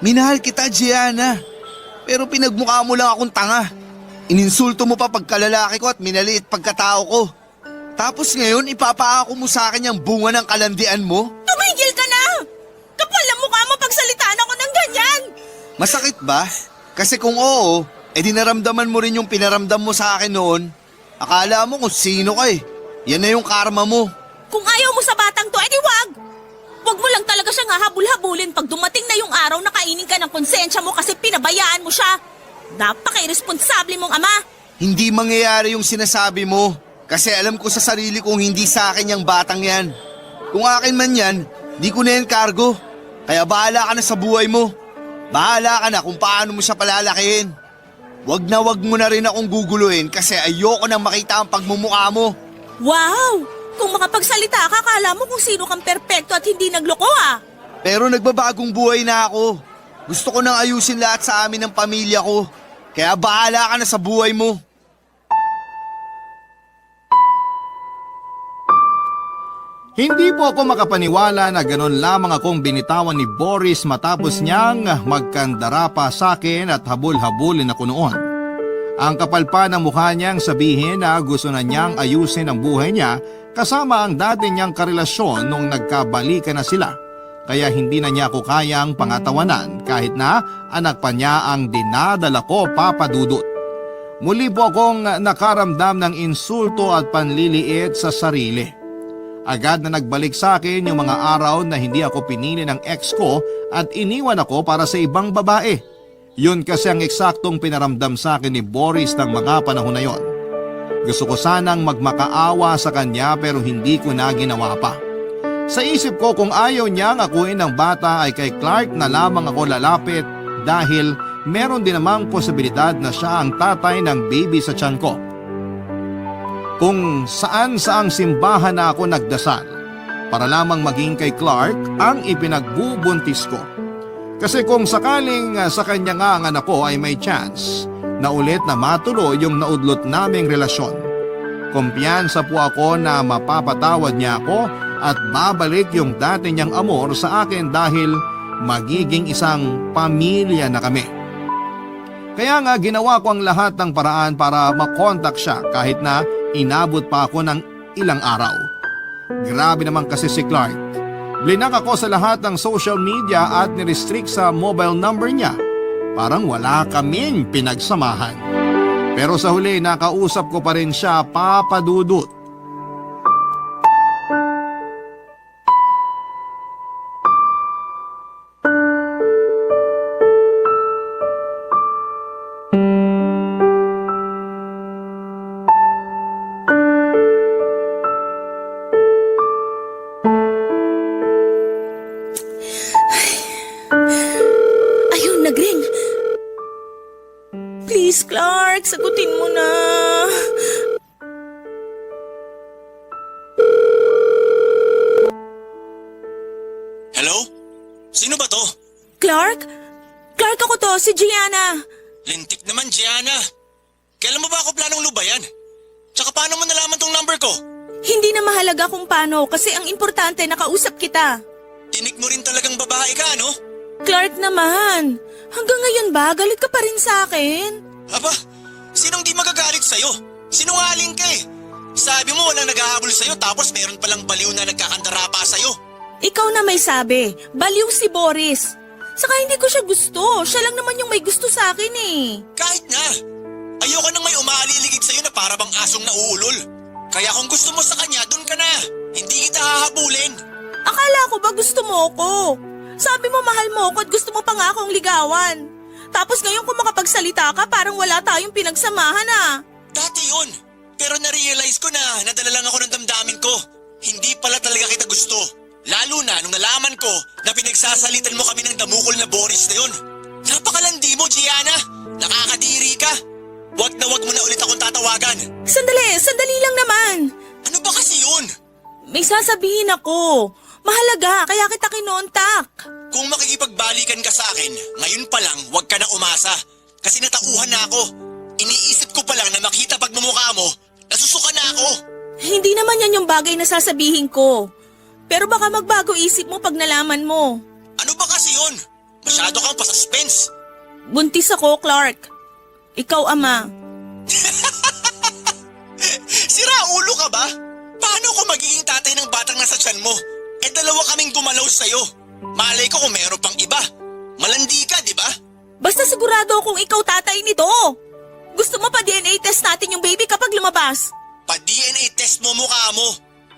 Minahal kita, Gianna. Pero pinagmukha mo lang akong tanga. Ininsulto mo pa pagkalalaki ko at minaliit pagkatao ko. Tapos ngayon ipapako mo sa akin yung bunga ng kalandian mo? Tumigil ka na! Kapal na mukha mo pagsalitaan ako ng ganyan! Masakit ba? Kasi kung oo, edi naramdaman mo rin yung pinaramdam mo sa akin noon. Akala mo kung sino ka eh. Yan na yung karma mo. Kung ayaw mo sa batang to, edi wag! Wag mo lang talaga siyang hahabol-habulin pag dumating na yung araw na kainin ka ng konsensya mo kasi pinabayaan mo siya. Napaka-irresponsable mong ama. Hindi mangyayari yung sinasabi mo. Kasi alam ko sa sarili kong hindi sa akin yung batang yan. Kung akin man yan, di ko na yan kargo. Kaya bahala ka na sa buhay mo. Bahala ka na kung paano mo siya palalakihin. Wag mo na rin akong guguluhin kasi ayoko nang makita ang pagmumukha mo. Wow! Kung makapagsalita ka, kala mo kung sino kang perpekto at hindi nagloko ah. Pero nagbabagong buhay na ako. Gusto ko nang ayusin lahat sa amin ng pamilya ko. Kaya bahala ka na sa buhay mo. Hindi po ako makapaniwala na ganun lamang akong binitawan ni Boris matapos niyang magkandara pa sa akin at habol-habulin ako noon. Ang kapal pa ng mukha niyang sabihin na gusto na niyang ayusin ang buhay niya kasama ang dati niyang karelasyon nung nagkabalikan na sila. Kaya hindi na niya ako kayang pangatawanan kahit na anak pa niya ang dinadala ko, Papa Dudut. Muli po akong nakaramdam ng insulto at panliliit sa sarili. Agad na nagbalik sa akin yung mga araw na hindi ako pinili ng ex ko at iniwan ako para sa ibang babae. Yun kasi ang eksaktong pinaramdam sa akin ni Boris ng mga panahon na yon. Gusto ko sanang magmakaawa sa kanya pero hindi ko na ginawa pa. Sa isip ko kung ayaw niyang akuin ng bata ay kay Clark na lamang ako lalapit dahil meron din namang posibilidad na siya ang tatay ng baby sa tiyan ko. Kung saan saang simbahan na ako nagdasal para lamang maging kay Clark ang ipinagbubuntis ko. Kasi kung sakaling sa kanya nga ang anak ko ay may chance na ulit na matuloy yung naudlot naming relasyon. Kumpiyansa po ako na mapapatawad niya ako at babalik yung dati niyang amor sa akin dahil magiging isang pamilya na kami. Kaya nga ginawa ko ang lahat ng paraan para makontak siya kahit na inabot pa ako ng ilang araw. Grabe naman kasi si Clark. Blinak ako sa lahat ng social media at nirestrict sa mobile number niya. Parang wala kaming pinagsamahan. Pero sa huli nakausap ko pa rin siya, Papa Dudut. Ayun, nagring. Please, Clark, sagutin mo na. Hello? Sino ba to? Clark? Clark ako to, si Gianna. Lintik naman, Gianna. Kailan mo ba ako planong lubayan? Tsaka paano mo nalaman tong number ko? Hindi na mahalaga kung paano kasi ang importante nakausap kita. Tinik mo rin talagang babae ka, ano? Clark naman, hanggang ngayon ba galit ka pa rin sa akin? Aba, sinong di magagalit sa'yo? Sinungaling ka eh. Sabi mo walang naghahabol sa'yo tapos meron palang baliw na nagkakandara pa sa'yo. Ikaw na may sabi, baliw si Boris. Saka hindi ko siya gusto, siya lang naman yung may gusto sa akin eh. Kahit na. Ayoko nang may umaaliligid sa'yo na para bang asong nauulol. Kaya kung gusto mo sa kanya, dun ka na. Hindi kita hahabulin. Akala ko ba gusto mo ko? Sabi mo mahal mo ko at gusto mo pa nga akong ligawan. Tapos ngayon kung makapagsalita ka, parang wala tayong pinagsamahan ah. Dati yun. Pero na-realize ko na nadala lang ako ng damdamin ko. Hindi pala talaga kita gusto. Lalo na nung nalaman ko na pinagsasalitan mo kami ng damukol na Boris na yun. Napakalandi mo, Gianna. Nakakadiri ka. Wag na wag mo na ulit akong tatawagan. Sandali lang naman. Ano ba kasi yun? May sasabihin ako. Mahalaga, kaya kita kinontak. Kung makikipagbalikan ka sa akin, ngayon pa lang huwag ka na umasa. Kasi natauhan na ako. Iniisip ko pa lang na makita pagmumukha mo, nasusuka na ako. Hindi naman yan yung bagay na sasabihin ko. Pero baka magbago isip mo pag nalaman mo. Ano ba kasi yun? Masyado kang pasuspense. Buntis ako, Clark. Ikaw, ama. Sira ulo ka ba? Paano ko magiging tatay ng batang nasa tiyan mo? Dalawa kaming gumalaw sa'yo. Malay ko kung meron pang iba. Malandi ka, di ba? Basta sigurado akong ikaw tatay nito. Gusto mo pa DNA test natin yung baby kapag lumabas? Pa-DNA test mo mukha mo.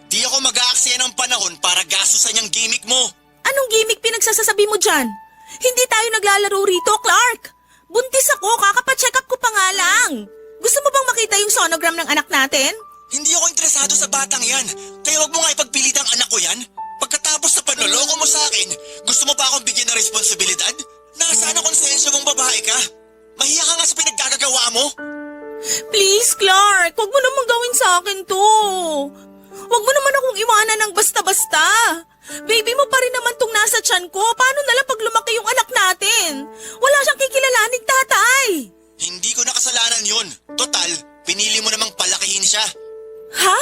Di ako mag-aaksaya ng panahon para gastusan yung gimmick mo. Anong gimmick pinagsasasabi mo dyan? Hindi tayo naglalaro rito, Clark. Buntis ako, kakapacheck up ko pa nga lang. Gusto mo bang makita yung sonogram ng anak natin? Hindi ako interesado sa batang yan. Kaya wag mo nga ipagpilit ang anak ko yan. Pagkatapos sa panloloko mo sa akin, gusto mo pa akong bigyan ng responsibilidad? Nasaan ang konsensya mong babae ka? Mahiya ka nga sa pinagkagagawa mo. Please, Clark, wag mo namang gawin sa akin to. Wag mo naman akong iwanan ng basta-basta. Baby mo pa rin naman tong nasa tiyan ko. Paano nalang pag lumaki yung anak natin? Wala siyang kikilalaning tatay. Hindi ko nakasalanan yun. Total, pinili mo namang palakihin siya. Ha?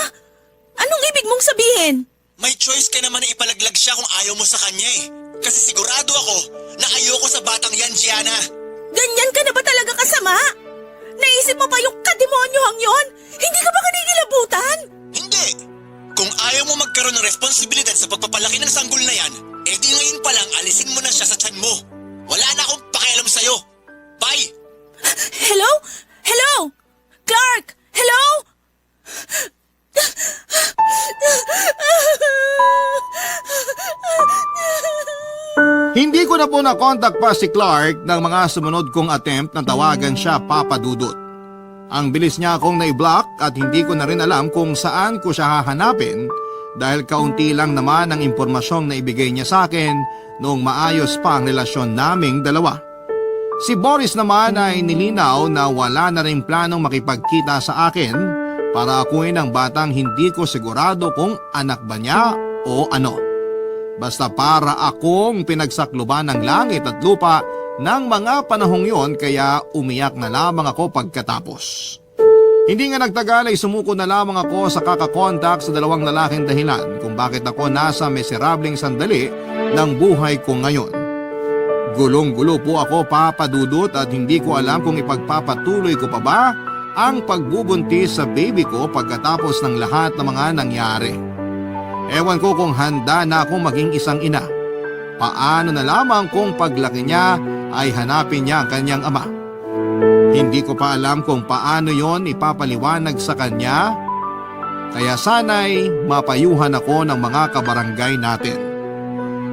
Anong ibig mong sabihin? May choice ka naman na ipalaglag siya kung ayaw mo sa kanya eh. Kasi sigurado ako na ayoko sa batang yan, Gianna. Ganyan ka na ba talaga kasama? Naisip mo pa yung kademonyohang yon? Hindi ka ba kinikilabutan? Hindi. Kung ayaw mo magkaroon ng responsibilidad sa pagpapalaki ng sanggol na yan, edi ngayon pa lang alisin mo na siya sa tiyan mo. Wala na akong pakialam sa'yo. Bye! Hello? Hello? Clark? Hello? Hindi ko na po na-contact pa si Clark ng mga sumunod kong attempt na tawagan siya Papa Dudut. Ang bilis niya akong na-block at hindi ko na rin alam kung saan ko siya hahanapin dahil kaunti lang naman ang impormasyong na ibigay niya sa akin noong maayos pa ang relasyon naming dalawa. Si Boris naman ay nilinaw na wala na rin planong makipagkita sa akin para akuin ang batang hindi ko sigurado kung anak ba niya o ano. Basta para akong pinagsakluban ng langit at lupa ng mga panahong yon kaya umiyak na lamang ako pagkatapos. Hindi nga nagtagal ay sumuko na lamang ako sa kakakontak sa dalawang lalaking dahilan kung bakit ako nasa miserableng sandali ng buhay ko ngayon. Gulong-gulo po ako Papa Dudut at hindi ko alam kung ipagpapatuloy ko pa ba ang pagbubuntis sa baby ko pagkatapos ng lahat ng mga nangyari. Ewan ko kung handa na akong maging isang ina. Paano na lamang kung paglaki niya ay hanapin niya ang kanyang ama. Hindi ko pa alam kung paano yon ipapaliwanag sa kanya, kaya sana'y mapayuhan ako ng mga kabarangay natin.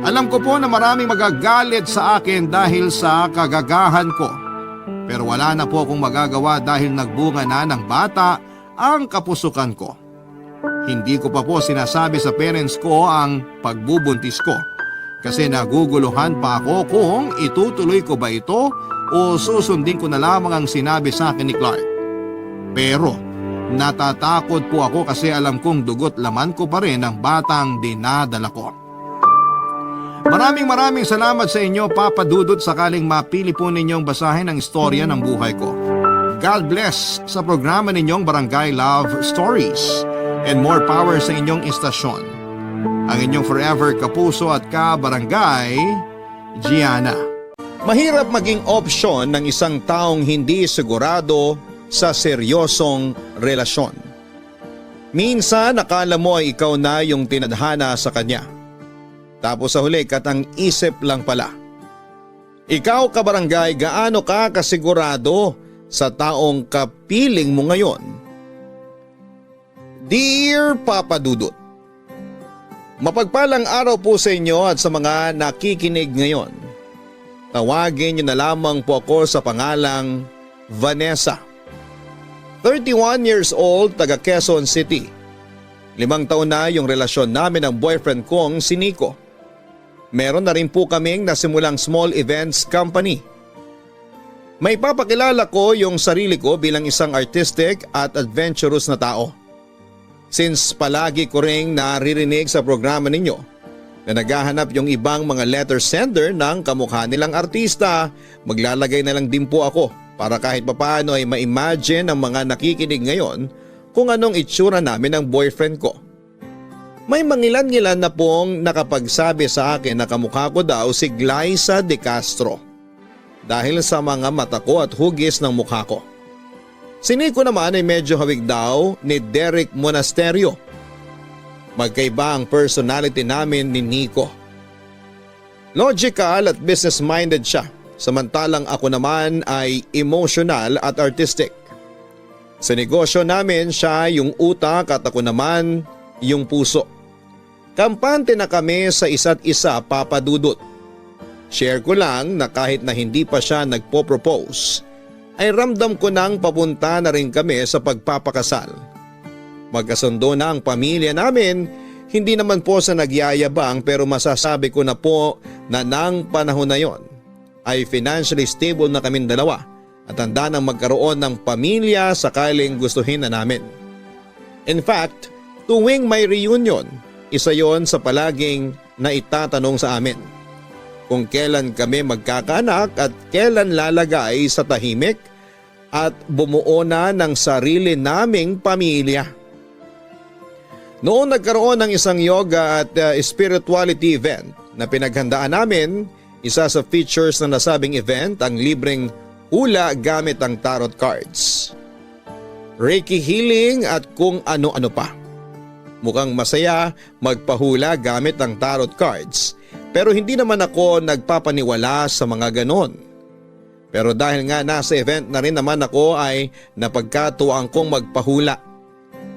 Alam ko po na maraming magagalit sa akin dahil sa kagagahan ko. Pero wala na po akong magagawa dahil nagbunga na ng bata ang kapusukan ko. Hindi ko pa po sinasabi sa parents ko ang pagbubuntis ko kasi naguguluhan pa ako kung itutuloy ko ba ito o susundin ko na lamang ang sinabi sa akin ni Clark. Pero natatakot po ako kasi alam kong dugot laman ko pa rin ang batang dinadala ko. Maraming salamat sa inyo Papa Dudut sakaling mapili po ninyong basahin ang istorya ng buhay ko. God bless sa programa ninyong Barangay Love Stories. And more power sa inyong istasyon. Ang inyong forever kapuso at ka-barangay, Gianna. Mahirap maging opsyon ng isang taong hindi sigurado sa seryosong relasyon. Minsan akala mo ay ikaw na yung tinadhana sa kanya. Tapos sa huli katang isip lang pala. Ikaw ka-barangay, gaano ka kasigurado sa taong kapiling mo ngayon? Dear Papa Dudut, mapagpalang araw po sa inyo at sa mga nakikinig ngayon. Tawagin niyo na lamang po ako sa pangalang Vanessa. 31 years old, taga Quezon City. 5 taon na yung relasyon namin ng boyfriend kong si Nico. Meron na rin po kaming nasimulang small events company. May papakilala ko yung sarili ko bilang isang artistic at adventurous na tao. Since palagi ko ring naririnig sa programa ninyo na naghahanap yung ibang mga letter sender ng kamukha nilang artista, maglalagay na lang din po ako para kahit papaano ay ma-imagine ng mga nakikinig ngayon kung anong itsura namin ng boyfriend ko. May mangilan-ngilan na pong nakapagsabi sa akin na kamukha ko daw si Glyza De Castro dahil sa mga mata ko at hugis ng mukha ko. Si Nico naman ay medyo hawig daw ni Derek Monasterio. Magkaiba ang personality namin ni Nico. Logical at business-minded siya, samantalang ako naman ay emotional at artistic. Sa negosyo namin siya yung utak at ako naman yung puso. Kampante na kami sa isa't isa, Papa Dudut. Share ko lang na kahit na hindi pa siya nagpo-propose, ay ramdam ko nang papunta na rin kami sa pagpapakasal. Magkasundo na ang pamilya namin, hindi naman po sa nagyayabang pero masasabi ko na po na nang panahon na yon ay financially stable na kaming dalawa at handa nang magkaroon ng pamilya sakaling gustuhin na namin. In fact, tuwing may reunion, isa yon sa palaging naitatanong sa amin. Kung kailan kami magkakaanak at kailan lalagay sa tahimik at bumuo na ng sarili naming pamilya. Noong nagkaroon ng isang yoga at spirituality event na pinaghandaan namin, isa sa features ng nasabing event ang libreng hula gamit ang tarot cards, Reiki healing at kung ano-ano pa. Mukhang masaya magpahula gamit ang tarot cards. Pero hindi naman ako nagpapaniwala sa mga ganon. Pero dahil nga nasa event na rin naman ako ay napagkatuwaan kong magpahula.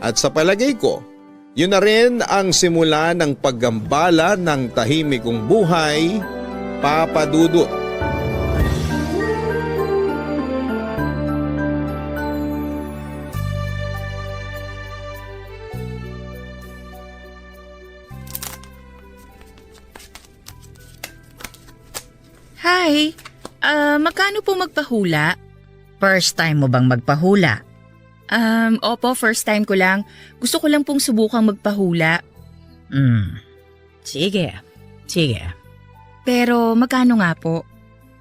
At sa palagay ko, yun na rin ang simula ng paggambala ng tahimik kong buhay, Papa Dudut. Hi, magkano po magpahula? First time mo bang magpahula? Opo, first time ko lang. Gusto ko lang pong subukang magpahula. Sige. Pero magkano nga po?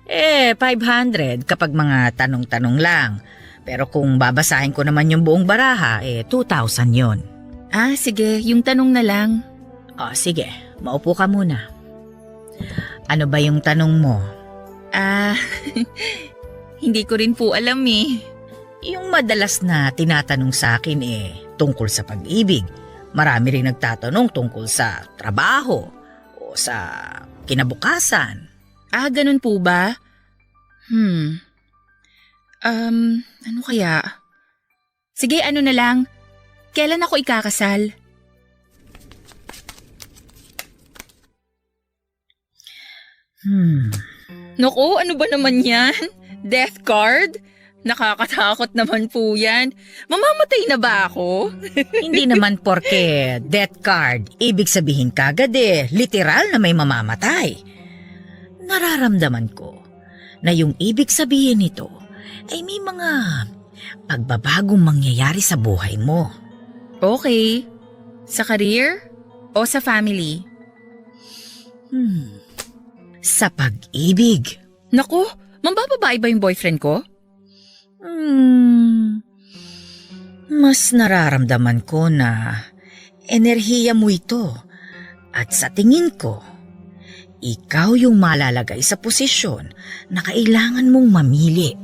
500 kapag mga tanong-tanong lang. Pero kung babasahin ko naman yung buong baraha, 2,000 yon. Sige, yung tanong na lang. Sige, maupo ka muna. Ano ba yung tanong mo? Hindi ko rin po alam eh. Yung madalas na tinatanong sa akin tungkol sa pag-ibig. Marami rin nagtatanong tungkol sa trabaho o sa kinabukasan. Ganun po ba? Ano kaya? Sige, ano na lang. Kailan ako ikakasal? Naku, ano ba naman yan? Death card? Nakakatakot naman po yan. Mamamatay na ba ako? Hindi naman porke death card, ibig sabihin kagad literal na may mamamatay. Nararamdaman ko na yung ibig sabihin nito ay may mga pagbabagong mangyayari sa buhay mo. Okay. Sa career o sa family? Sa pag-ibig. Naku, mambababae ba yung boyfriend ko? Mas nararamdaman ko na enerhiya mo ito at sa tingin ko, ikaw yung malalagay sa posisyon na kailangan mong mamili.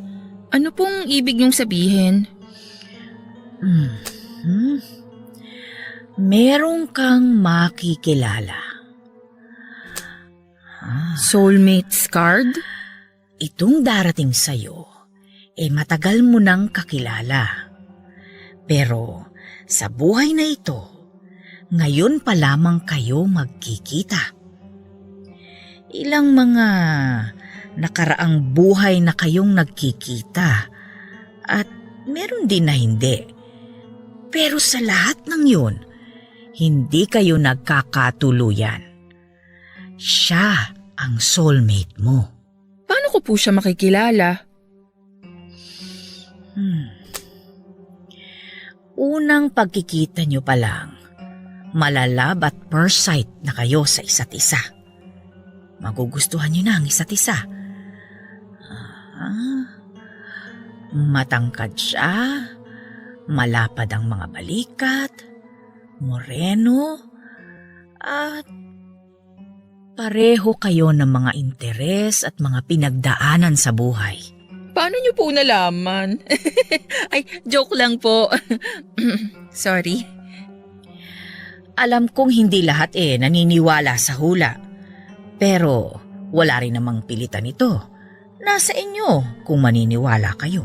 Ano pong ibig niyong sabihin? Meron kang makikilala. Soulmate's card? Itong darating sa'yo, matagal mo nang kakilala. Pero sa buhay na ito, ngayon pa lamang kayo magkikita. Ilang mga nakaraang buhay na kayong nagkikita at meron din na hindi. Pero sa lahat ng yun, hindi kayo nagkakatuluyan. Siya ang soulmate mo. Paano ko po siya makikilala? Unang pagkikita nyo pa lang, malalab at first sight na kayo sa isa't isa. Magugustuhan nyo na ang isa't isa. Matangkad siya, malapad ang mga balikat, moreno, at pareho kayo ng mga interes at mga pinagdaanan sa buhay. Paano niyo po nalaman? Ay, joke lang po. Sorry. Alam kong hindi lahat naniniwala sa hula. Pero wala rin namang pilitan ito. Nasa inyo kung maniniwala kayo.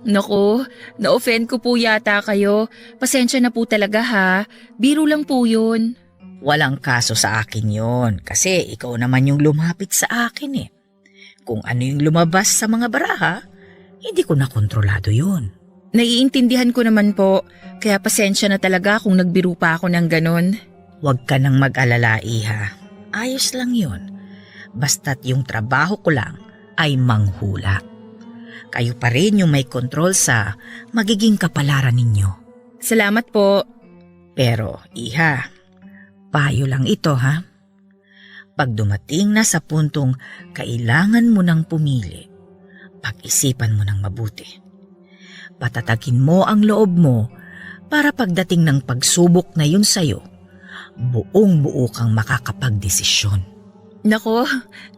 Naku, na-offend ko po yata kayo. Pasensya na po talaga ha. Biro lang po yun. Walang kaso sa akin yon kasi ikaw naman yung lumapit sa akin . Kung ano yung lumabas sa mga baraha, hindi ko na kontrolado yun. Naiintindihan ko naman po. Kaya pasensya na talaga kung nagbiro pa ako ng ganon. Huwag ka nang mag-alala, Iha. Ayos lang yun. Basta't yung trabaho ko lang ay manghula. Kayo pa rin yung may kontrol sa magiging kapalaran ninyo. Salamat po. Pero, Iha, payo lang ito ha. Pag dumating na sa puntong kailangan mo nang pumili, pag-isipan mo nang mabuti. Patatagin mo ang loob mo para pagdating ng pagsubok na yun sa'yo, buong-buo kang makakapagdesisyon. Naku,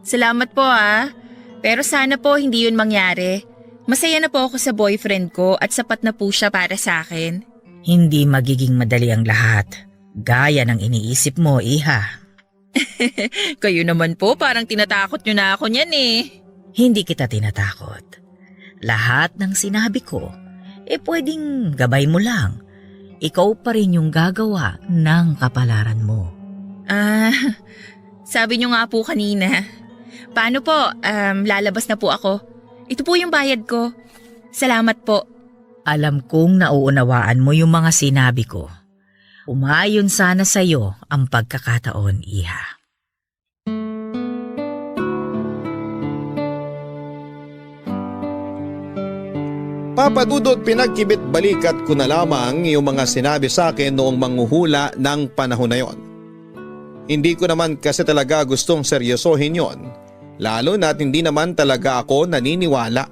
salamat po ha. Pero sana po hindi yun mangyari. Masaya na po ako sa boyfriend ko at sapat na po siya para sa akin. Hindi magiging madali ang lahat. Gaya ng iniisip mo, Iha. Kayo naman po, parang tinatakot nyo na ako niyan . Hindi kita tinatakot. Lahat ng sinabi ko, pwedeng gabay mo lang. Ikaw pa rin yung gagawa ng kapalaran mo. Sabi nyo nga po kanina. Paano po? Lalabas na po ako. Ito po yung bayad ko. Salamat po. Alam kong nauunawaan mo yung mga sinabi ko. Umayon sana sa'yo ang pagkakataon, Iha. Papa Dudut, pinagkibit balikat ko na lamang yung mga sinabi sa akin noong manghuhula ng panahon na yon. Hindi ko naman kasi talaga gustong seryosohin yon, lalo na't hindi naman talaga ako naniniwala.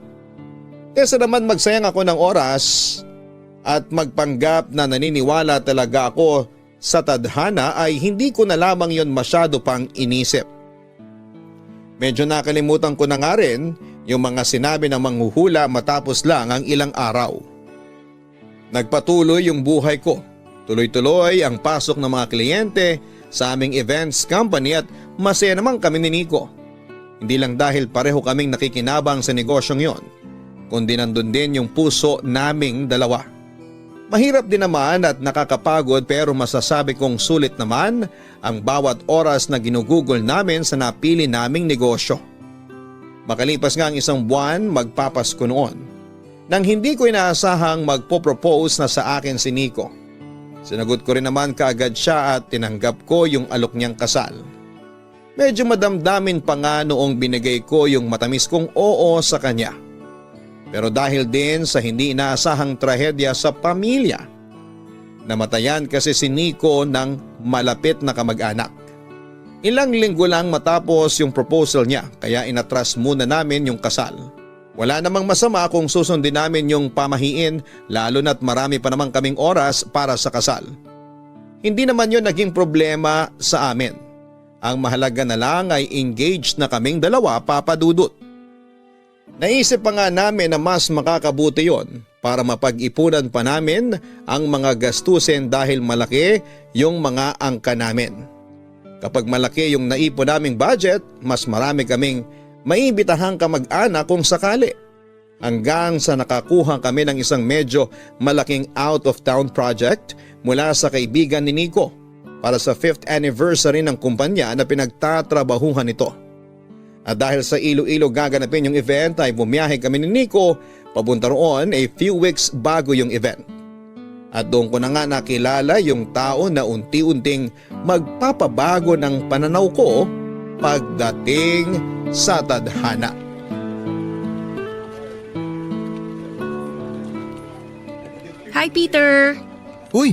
Kesa naman magsayang ako ng oras at magpanggap na naniniwala talaga ako sa tadhana ay hindi ko na lamang yon masyado pang inisip. Medyo nakalimutan ko na nga rin yung mga sinabi ng manghuhula matapos lang ang ilang araw. Nagpatuloy yung buhay ko. Tuloy-tuloy ang pasok ng mga kliyente sa aming events company at masaya naman kami ni Nico. Hindi lang dahil pareho kaming nakikinabang sa negosyong yon, kundi nandun din yung puso naming dalawa. Mahirap din naman at nakakapagod pero masasabi kong sulit naman ang bawat oras na ginugugol namin sa napili naming negosyo. Makalipas nga ang isang buwan, magpapasko noon, nang hindi ko inaasahang magpo-propose na sa akin si Nico. Sinagot ko rin naman kaagad siya at tinanggap ko yung alok niyang kasal. Medyo madamdamin pa nga noong binigay ko yung matamis kong oo sa kanya. Pero dahil din sa hindi inaasahang trahedya sa pamilya, namatayan kasi si Nico ng malapit na kamag-anak. Ilang linggo lang matapos yung proposal niya kaya inatras muna namin yung kasal. Wala namang masama kung susundin namin yung pamahiin lalo na't marami pa naman kaming oras para sa kasal. Hindi naman yun naging problema sa amin. Ang mahalaga na lang ay engaged na kaming dalawa, Papa Dudut. Naisip pa nga namin na mas makakabuti yon para mapag-ipunan pa namin ang mga gastusin dahil malaki yung mga angka namin. Kapag malaki yung naipon naming budget, mas marami kaming maimbitahang kamag-anak kung sakali. Hanggang sa nakakuha kami ng isang medyo malaking out-of-town project mula sa kaibigan ni Nico para sa 5th anniversary ng kumpanya na pinagtatrabahuhan nito. At dahil sa Iloilo gaganapin yung event ay bumiyahe kami ni Nico papunta roon a few weeks bago yung event. At doon ko na nga nakilala yung tao na unti-unting magpapabago ng pananaw ko pagdating sa tadhana. Hi, Peter! Uy!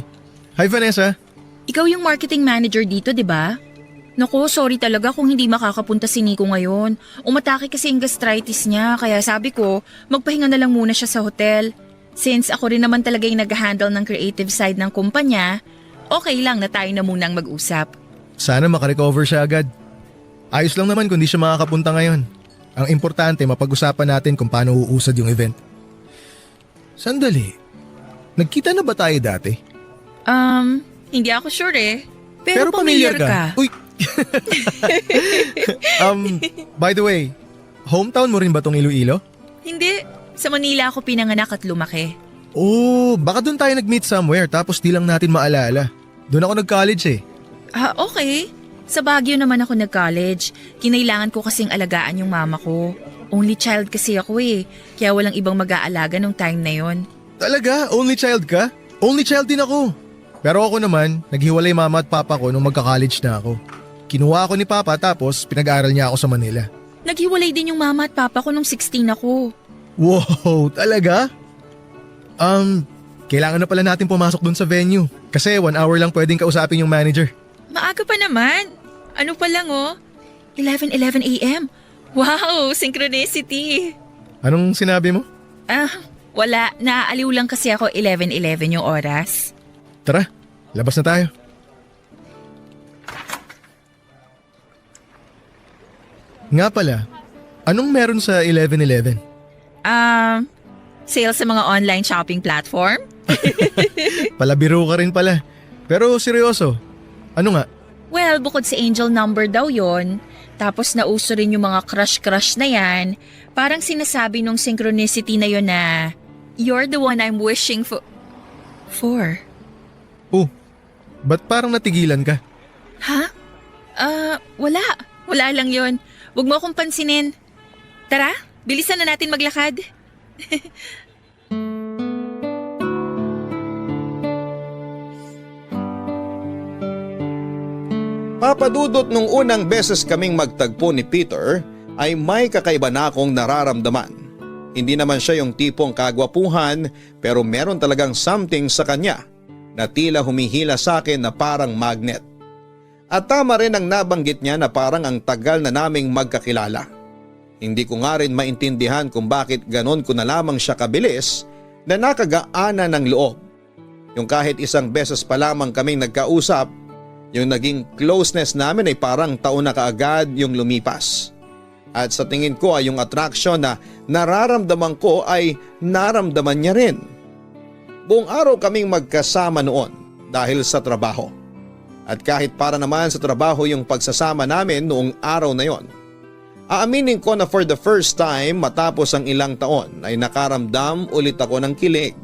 Hi Vanessa! Ikaw yung marketing manager dito, di ba? Naku, sorry talaga kung hindi makakapunta si Nico ngayon. Umatake kasi yung gastritis niya, kaya sabi ko, magpahinga na lang muna siya sa hotel. Since ako rin naman talaga yung nag-handle ng creative side ng kumpanya, okay lang na tayo na munang mag-usap. Sana makarecover siya agad. Ayos lang naman kung di siya makakapunta ngayon. Ang importante, mapag-usapan natin kung paano uusad yung event. Sandali, nagkita na ba tayo dati? Hindi ako sure eh. Pero pamilyar ka. Uy! By the way, hometown mo rin ba tong Iloilo? Hindi. Sa Manila ako pinanganak at lumaki. Oh, baka doon tayo nag-meet somewhere tapos di lang natin maalala. Doon ako nag-college eh. Okay. Sa Baguio naman ako nag-college. Kinailangan ko kasing alagaan yung mama ko. Only child kasi ako eh. Kaya walang ibang mag-aalaga nung time na yon. Talaga? Only child ka? Only child din ako. Pero ako naman, naghiwalay mama at papa ko nung magka-college na ako. Kinuha ako ni papa tapos pinag-aaral niya ako sa Manila. Naghiwalay din yung mama at papa ko nung 16 ako. Wow, talaga? Kailangan na pala natin pumasok dun sa venue. Kasi 1 hour lang pwedeng kausapin yung manager. Maaga pa naman. Ano pa lang 11:11 a.m. Wow, synchronicity. Anong sinabi mo? Wala. Naaaliw lang kasi ako 11:11 yung oras. Tara, labas na tayo. Nga pala, anong meron sa 11:11? Sale sa mga online shopping platform? Palabiro ka rin pala. Pero seryoso, ano nga? Well, bukod sa angel number daw yon, tapos nauso rin yung mga crush-crush na yan, parang sinasabi nung synchronicity na yon na, you're the one I'm wishing for. Oh, ba't parang natigilan ka? Ha? Wala. Wala lang yon. Huwag mo akong pansinin. Tara, bilisan na natin maglakad. Papadudot nung unang beses kaming magtagpo ni Peter ay may kakaiba na akong nararamdaman. Hindi naman siya yung tipong kagwapuhan pero meron talagang something sa kanya na tila humihila sa akin na parang magnet. At tama rin ang nabanggit niya na parang ang tagal na naming magkakilala. Hindi ko nga rin maintindihan kung bakit ganon ko na lamang siya kabilis na nakagaana ng loob. Yung kahit isang beses pa lamang kaming nagkausap, yung naging closeness namin ay parang taon na kaagad yung lumipas. At sa tingin ko ay yung attraction na nararamdaman ko ay naramdaman niya rin. Buong araw kaming magkasama noon dahil sa trabaho. At kahit para naman sa trabaho yung pagsasama namin noong araw na yon, aaminin ko na for the first time matapos ang ilang taon ay nakaramdam ulit ako ng kilig.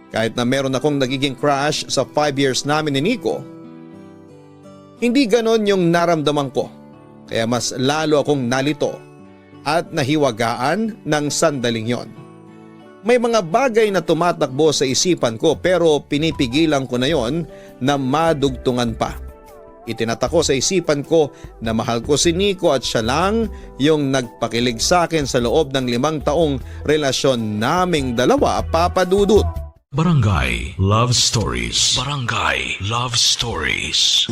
Kahit na meron akong nagiging crush sa 5 years namin ni Nico, hindi ganon yung naramdaman ko. Kaya mas lalo akong nalito at nahiwagaan ng sandaling yon. May mga bagay na tumatakbo sa isipan ko pero pinipigilan ko na yon na madugtungan pa. Itinatako sa isipan ko na mahal ko si Nico at siya lang yung nagpakilig sa akin sa loob ng 5 taong relasyon naming dalawa, Papa Dudut. Barangay Love Stories. Barangay Love Stories.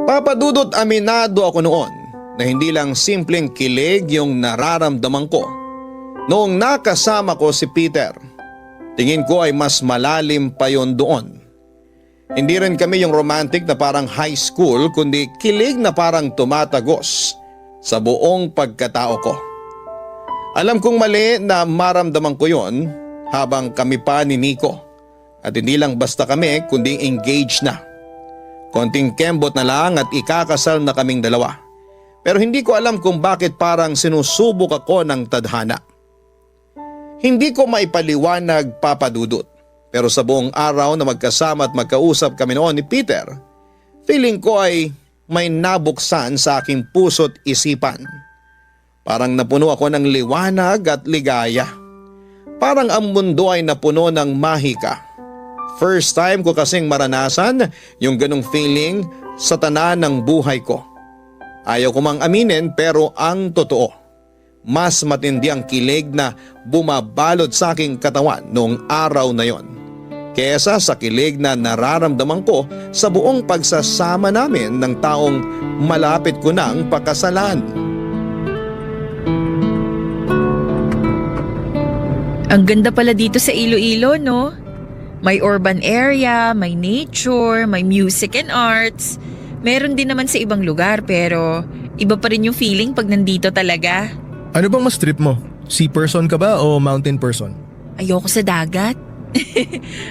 Papa Dudut, aminado ako noon na hindi lang simpleng kilig yung nararamdaman ko. Noong nakasama ko si Peter, tingin ko ay mas malalim pa yon doon. Hindi rin kami yung romantic na parang high school kundi kilig na parang tumatagos sa buong pagkatao ko. Alam kong mali na maramdaman ko yon habang kami pa ni Nico. At hindi lang basta kami kundi engaged na. Konting kembot na lang at ikakasal na kaming dalawa. Pero hindi ko alam kung bakit parang sinusubok ako ng tadhana. Hindi ko maipaliwanag, Papa Dudut. Pero sa buong araw na magkasama at magkausap kami noon ni Peter, feeling ko ay may nabuksan sa aking puso't isipan. Parang napuno ako ng liwanag at ligaya. Parang ang mundo ay napuno ng mahika. First time ko kasing maranasan yung ganong feeling sa tanan ng buhay ko. Ayaw ko mang aminin pero ang totoo. mas matindi ang kilig na bumabalot sa aking katawan noong araw na yon, kesa sa kilig na nararamdaman ko sa buong pagsasama namin ng taong malapit ko nang pakasalan. Ang ganda pala dito sa Iloilo, no? May urban area, may nature, may music and arts. Meron din naman sa ibang lugar pero iba pa rin yung feeling pag nandito talaga. Ano bang mas trip mo? Sea person ka ba o mountain person? Ayoko sa dagat.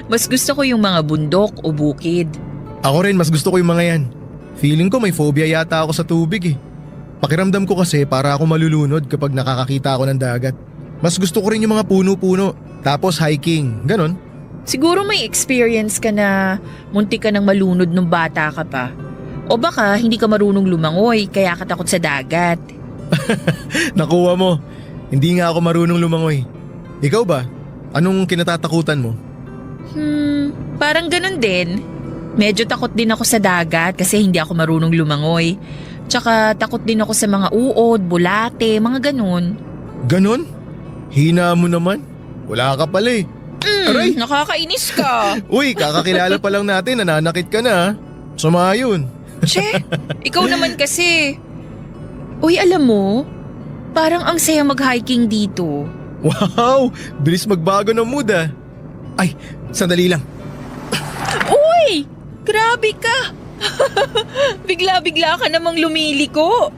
Mas gusto ko yung mga bundok o bukid. Ako rin, mas gusto ko yung mga yan. Feeling ko may phobia yata ako sa tubig eh. Pakiramdam ko kasi para ako malulunod kapag nakakakita ako ng dagat. Mas gusto ko rin yung mga puno-puno, tapos hiking, ganon. Siguro may experience ka na muntik ka ng malunod nung bata ka pa. O baka hindi ka marunong lumangoy kaya ka takot sa dagat. Nakuha mo. Hindi nga ako marunong lumangoy. Ikaw ba? Anong kinatatakutan mo? Parang ganun din. Medyo takot din ako sa dagat kasi hindi ako marunong lumangoy. Tsaka takot din ako sa mga uod, bulate, mga ganun. Ganon? Hina mo naman. Wala ka pala eh. Aray! Nakakainis ka. Uy, kakakilala pa lang natin, nananakit ka na ha. Sumayon. Che, ikaw naman kasi. Uy, alam mo, parang ang saya mag-hiking dito. Wow! Bilis magbago ng mood ah. Ay, sandali lang. Uy! Grabe ka! Bigla-bigla ka namang lumiliko.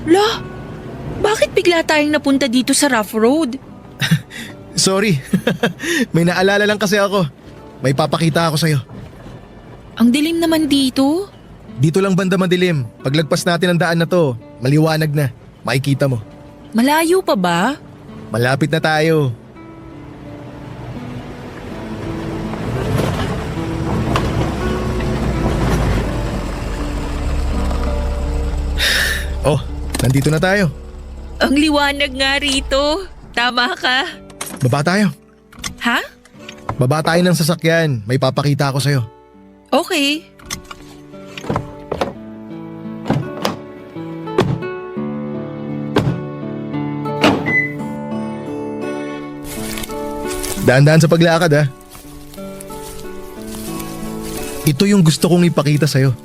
La, bakit bigla tayong napunta dito sa rough road? Sorry. May naalala lang kasi ako. May papakita ako sa'yo. Ang dilim naman dito. Dito lang banda madilim. Paglagpas natin ang daan na to, maliwanag na. Makikita mo. Malayo pa ba? Malapit na tayo. Oh, nandito na tayo. Ang liwanag nga rito. Tama ka. Baba tayo. Ha? Baba tayo ng sasakyan. May papakita ako sa'yo. Okay. Daan-daan sa paglakad ha. Ito yung gusto kong ipakita sa'yo.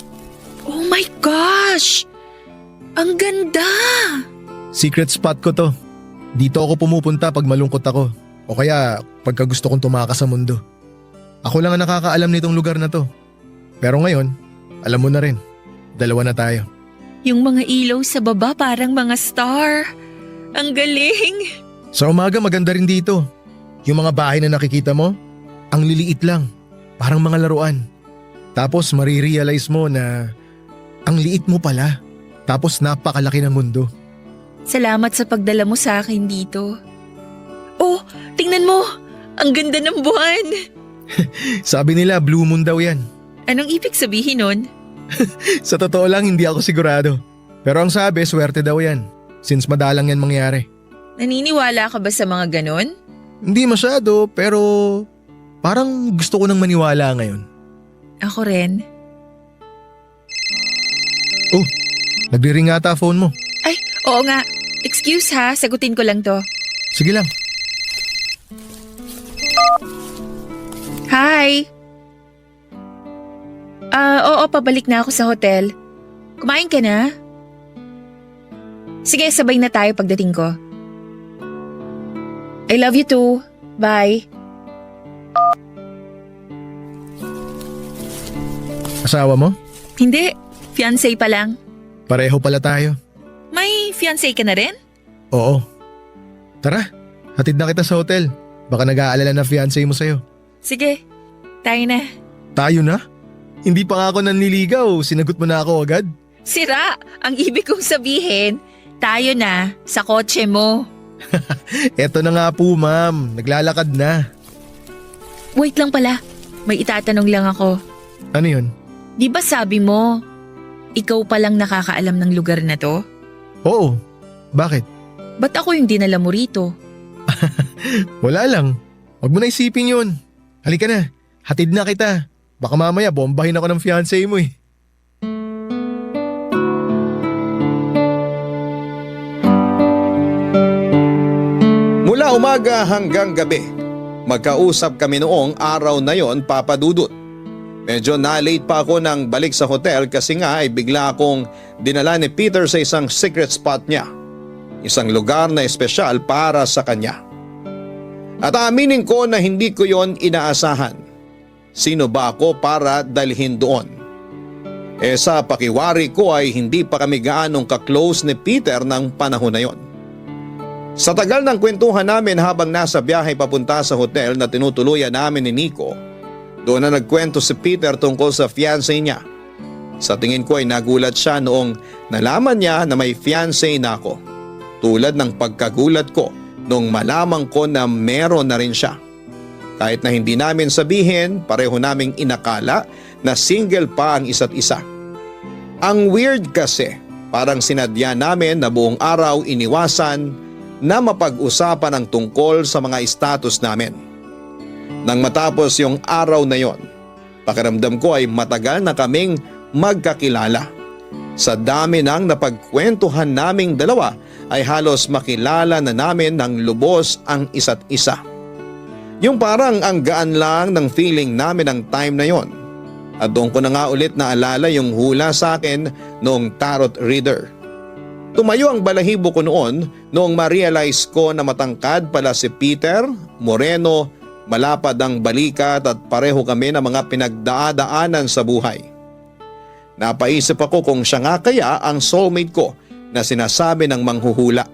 Oh my gosh! Ang ganda! Secret spot ko to. Dito ako pumupunta pag malungkot ako. O kaya pagka gusto kong tumakas sa mundo. Ako lang ang nakakaalam nitong lugar na to. Pero ngayon, alam mo na rin. Dalawa na tayo. Yung mga ilaw sa baba parang mga star. Ang galing! Sa umaga maganda rin dito. Yung mga bahay na nakikita mo, ang liliit lang. Parang mga laruan. Tapos marirealize mo na ang liit mo pala. Tapos napakalaki ng mundo. Salamat sa pagdala mo sa akin dito. Oh, tingnan mo! Ang ganda ng buwan! Sabi nila blue moon daw yan. Anong ibig sabihin nun? Sa totoo lang hindi ako sigurado. Pero ang sabi swerte daw yan. Since madalang yan mangyari. Naniniwala ka ba sa mga ganon? Hindi masyado pero parang gusto ko nang maniwala ngayon. Ako rin. Oh, nagre-ring ata phone mo. Ay, oo nga. Excuse ha, sagutin ko lang to. Sige lang. Hi! Oo, pabalik na ako sa hotel. Kumain ka na? Sige, sabay na tayo pagdating ko. I love you too. Bye. Asawa mo? Hindi, fiancé pa lang. Pareho pala tayo. May fiancé ka na rin? Oo. Tara, hatid na kita sa hotel. Baka nag-aalala na fiancé mo sa'yo. Sige, tayo na. Tayo na? Hindi pa nga ako nanliligaw, sinagot mo na ako agad. Sira, ang ibig kong sabihin, tayo na sa kotse mo. Eto na nga po ma'am, naglalakad na. Wait lang pala, may itatanong lang ako. Ano yun? Di ba sabi mo, ikaw palang nakakaalam ng lugar na to? Oo, bakit? Ba't ako yung dinala mo rito? Wala lang, wag mo na isipin yun. Halika na, hatid na kita. Baka mamaya bombahin ako ng fiancé mo eh. Mula umaga hanggang gabi, magkausap kami noong araw na yon, Papa Dudut. Medyo na-late pa ako nang balik sa hotel kasi nga ay bigla akong dinala ni Peter sa isang secret spot niya. Isang lugar na espesyal para sa kanya. At aminin ko na hindi ko yon inaasahan. Sino ba ako para dalhin doon? Sa pakiwari ko ay hindi pa kami gaanong ka-close ni Peter ng panahon na yon. Sa tagal ng kwentuhan namin habang nasa biyahe papunta sa hotel na tinutuluyan namin ni Nico, doon na nagkwento si Peter tungkol sa fiancé niya. Sa tingin ko ay nagulat siya noong nalaman niya na may fiancé na ako. Tulad ng pagkagulat ko noong malaman ko na meron na rin siya. Kahit na hindi namin sabihin, pareho naming inakala na single pa ang isa't isa. Ang weird kasi, parang sinadya namin na buong araw iniwasan na mapag-usapan ang tungkol sa mga status namin. Nang matapos yung araw na yon, pakiramdam ko ay matagal na kaming magkakilala. Sa dami ng napagkwentuhan naming dalawa ay halos makilala na namin ng lubos ang isa't isa. Yung parang ang gaan lang ng feeling namin ng time na yon. At doon ko na nga ulit naalala yung hula sa akin noong tarot reader. Tumayo ang balahibo ko noon ma-realize ko na matangkad pala si Peter, moreno, malapad ang balikat at pareho kami ng mga pinagdadaanan sa buhay. Napaisip ako kung siya nga kaya ang soulmate ko na sinasabi ng manghuhula.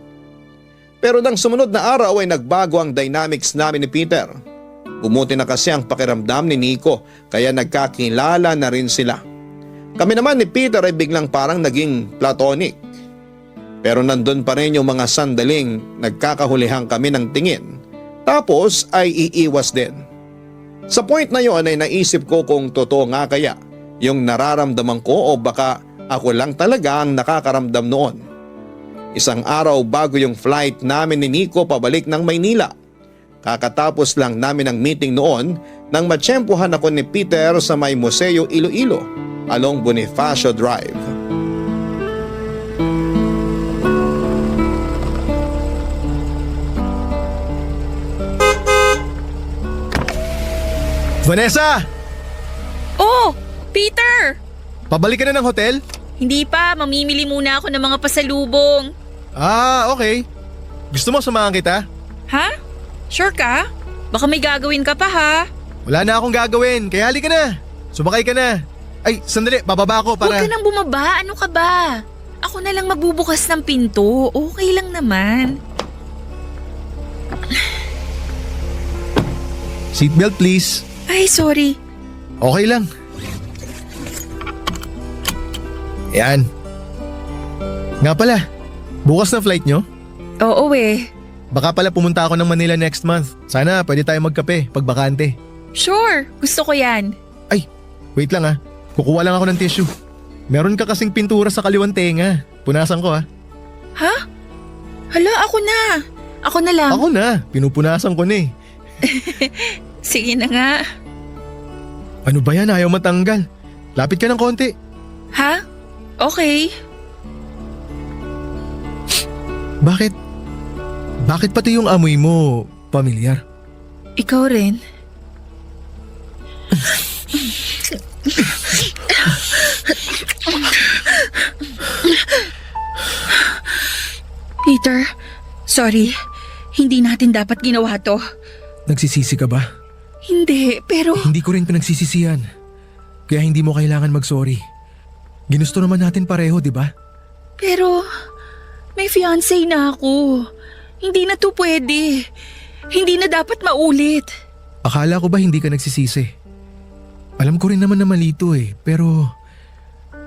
Pero nang sumunod na araw ay nagbago ang dynamics namin ni Peter. Bumuti na kasi ang pakiramdam ni Nico kaya nagkakilala na rin sila. Kami naman ni Peter ay biglang parang naging platonic. Pero nandun pa rin yung mga sandaling nagkakahulihan kami ng tingin. Tapos ay iiwas din. Sa point na yon ay naisip ko kung totoo nga kaya yung nararamdaman ko o baka ako lang talaga ang nakakaramdam noon. Isang araw bago yung flight namin ni Nico pabalik ng Maynila. Kakatapos lang namin ang meeting noon nang matsyempohan ako ni Peter sa may Museo Iloilo along Bonifacio Drive. Vanessa! Oh, Peter! Pabalik ka na ng hotel? Hindi pa, mamimili muna ako ng mga pasalubong. Ah, okay. Gusto mo samahan kita? Ha? Sure ka? Baka may gagawin ka pa ha? Wala na akong gagawin, kaya halika na. Sumakay ka na. Ay, sandali, bababa ako para... Huwag ka nang bumaba, ano ka ba? Ako na lang magbubukas ng pinto, okay lang naman. Seatbelt please. Ay, sorry. Okay lang. Yan. Nga pala, bukas na flight nyo? Oo eh. Baka pala pumunta ako ng Manila next month. Sana pwede tayo magkape pag bakante. Sure, gusto ko yan. Ay, wait lang ah. Kukuha lang ako ng tissue. Meron ka kasing pintura sa kaliwang tenga. Punasan ko ah. Ha? Hala, ako na. Ako na lang. Ako na, pinupunasan ko na eh. Sige na nga. Ano ba yan? Ayaw matanggal. Lapit ka ng konti. Ha? Okay. Bakit? Bakit pati yung amoy mo pamilyar? Ikaw rin. Peter, sorry. Hindi natin dapat ginawa to. Nagsisisi ka ba? Hindi, pero... Hindi ko rin pinagsisisihan. Kaya hindi mo kailangan mag-sorry. Ginusto naman natin pareho, di ba? Pero... may fiancé na ako. Hindi na to pwede. Hindi na dapat maulit. Akala ko ba hindi ka nagsisisi? Alam ko rin naman na mali to eh, pero...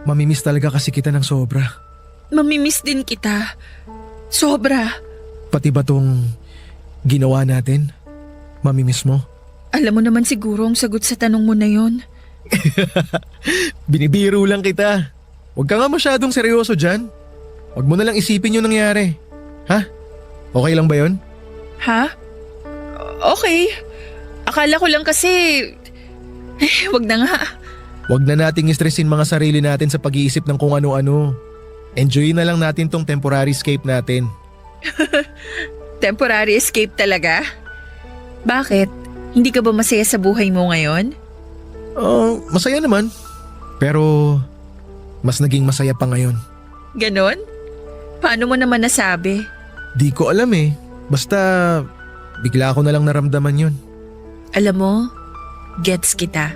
mamimiss talaga kasi kita ng sobra. Mamimiss din kita. Sobra. Pati ba tong ginawa natin? Mamimiss mo? Alam mo naman siguro ang sagot sa tanong mo na yon. Binibiro lang kita. Huwag ka nga masyadong seryoso dyan. Huwag mo na lang isipin yung nangyari. Ha? Okay lang ba yon? Ha? Okay. Akala ko lang kasi... wag na nga. Huwag na nating stressin mga sarili natin sa pag-iisip ng kung ano-ano. Enjoyin na lang natin tong temporary escape natin. Temporary escape talaga? Bakit? Hindi ka ba masaya sa buhay mo ngayon? Masaya naman. Pero mas naging masaya pa ngayon. Ganon? Paano mo naman nasabi? Di ko alam eh. Basta bigla ko na lang naramdaman yun. Alam mo, gets kita.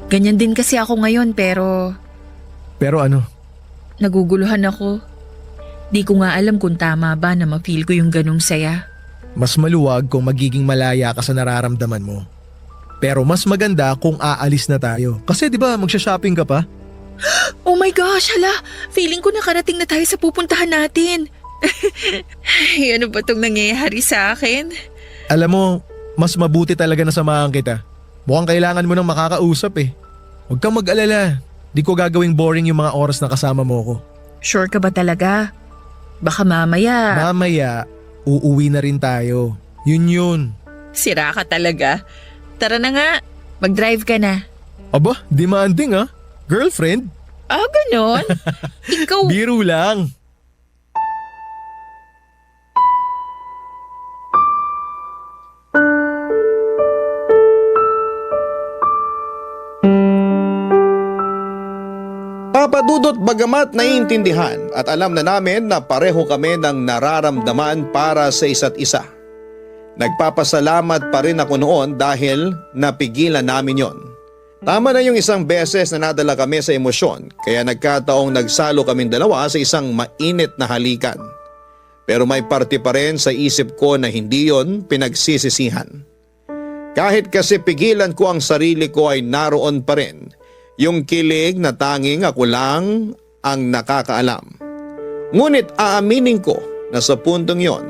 Ganyan din kasi ako ngayon pero Pero ano? naguguluhan ako. Di ko nga alam kung tama ba na ma-feel ko yung ganong saya. Mas maluwag kung magiging malaya ka sa nararamdaman mo. Pero mas maganda kung aalis na tayo. Kasi di ba magsha-shopping ka pa? Oh my gosh, hala! Feeling ko nakarating na tayo sa pupuntahan natin. Ay, ano ba itong nangyayari sa akin? Alam mo, mas mabuti talaga na samahan kita. Mukhang kailangan mo nang makakausap eh. Huwag kang mag-alala. Di ko gagawing boring yung mga oras na kasama mo ko. Sure ka ba talaga? Baka mamaya. Mamaya, uuwi na rin tayo. Yun. Sira ka talaga. Tara na nga, mag-drive ka na. Aba, demanding ah. Girlfriend? Ah, ganon? Ikaw. Biro lang. Papadudot bagamat naiintindihan at alam na namin na pareho kami ng nararamdaman para sa isa't isa. Nagpapasalamat pa rin ako noon dahil napigilan namin yon. Tama na yung isang beses na nadala kami sa emosyon kaya nagkataong nagsalo kaming dalawa sa isang mainit na halikan. Pero may parte pa rin sa isip ko na hindi yon pinagsisisihan. Kahit kasi pigilan ko ang sarili ko ay naroon pa rin yung kilig na tanging ako lang ang nakakaalam. Ngunit aaminin ko na sa puntong yon,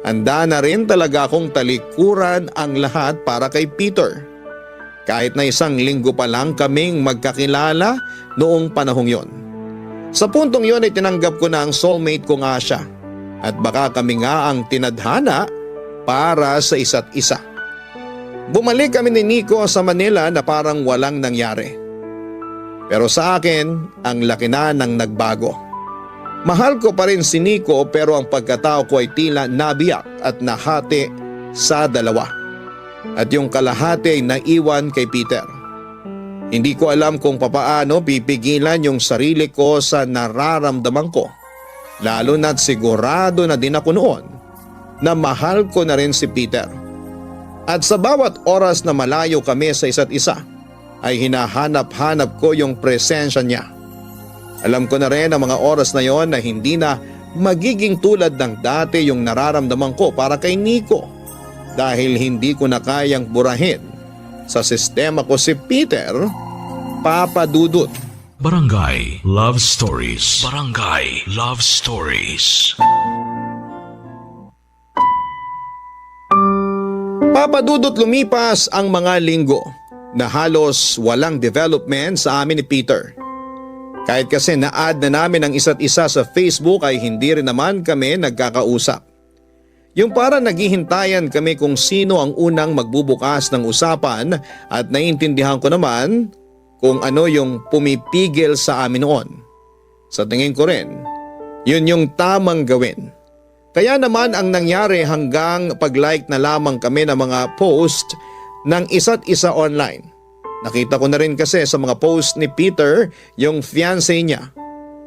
handa na rin talaga akong talikuran ang lahat para kay Peter. Kahit na 1 linggo pa lang kaming magkakilala noong panahong yon. Sa puntong yon ay tinanggap ko na ang soulmate ko nga siya at baka kami nga ang tinadhana para sa isa't isa. Bumalik kami ni Nico sa Manila na parang walang nangyari. Pero sa akin, ang laki na ng nagbago. Mahal ko pa rin si Nico pero ang pagkatao ko ay tila nabiyak at nahati sa dalawa. At yung kalahati ay naiwan kay Peter. Hindi ko alam kung papaano pipigilan yung sarili ko sa nararamdaman ko. Lalo na't sigurado na din ako noon na mahal ko na rin si Peter. At sa bawat oras na malayo kami sa isa't isa, ay hinahanap-hanap ko yung presensya niya. Alam ko na rin ang mga oras na yon na hindi na magiging tulad ng dati yung nararamdaman ko para kay Nico dahil hindi ko na kayang burahin sa sistema ko si Peter, Papa Dudut. Barangay Love Stories. Barangay Love Stories. Papa Dudut, lumipas ang mga linggo na halos walang development sa amin ni Peter. Kahit kasi na-add na namin ang isa't isa sa Facebook ay hindi rin naman kami nagkakausap. Yung para naghihintayan kami kung sino ang unang magbubukas ng usapan at naiintindihan ko naman kung ano yung pumipigil sa amin noon. Sa tingin ko rin, yun yung tamang gawin. Kaya naman ang nangyari hanggang pag-like na lamang kami ng mga post ng isa't isa online. Nakita ko na rin kasi sa mga post ni Peter yung fiancé niya.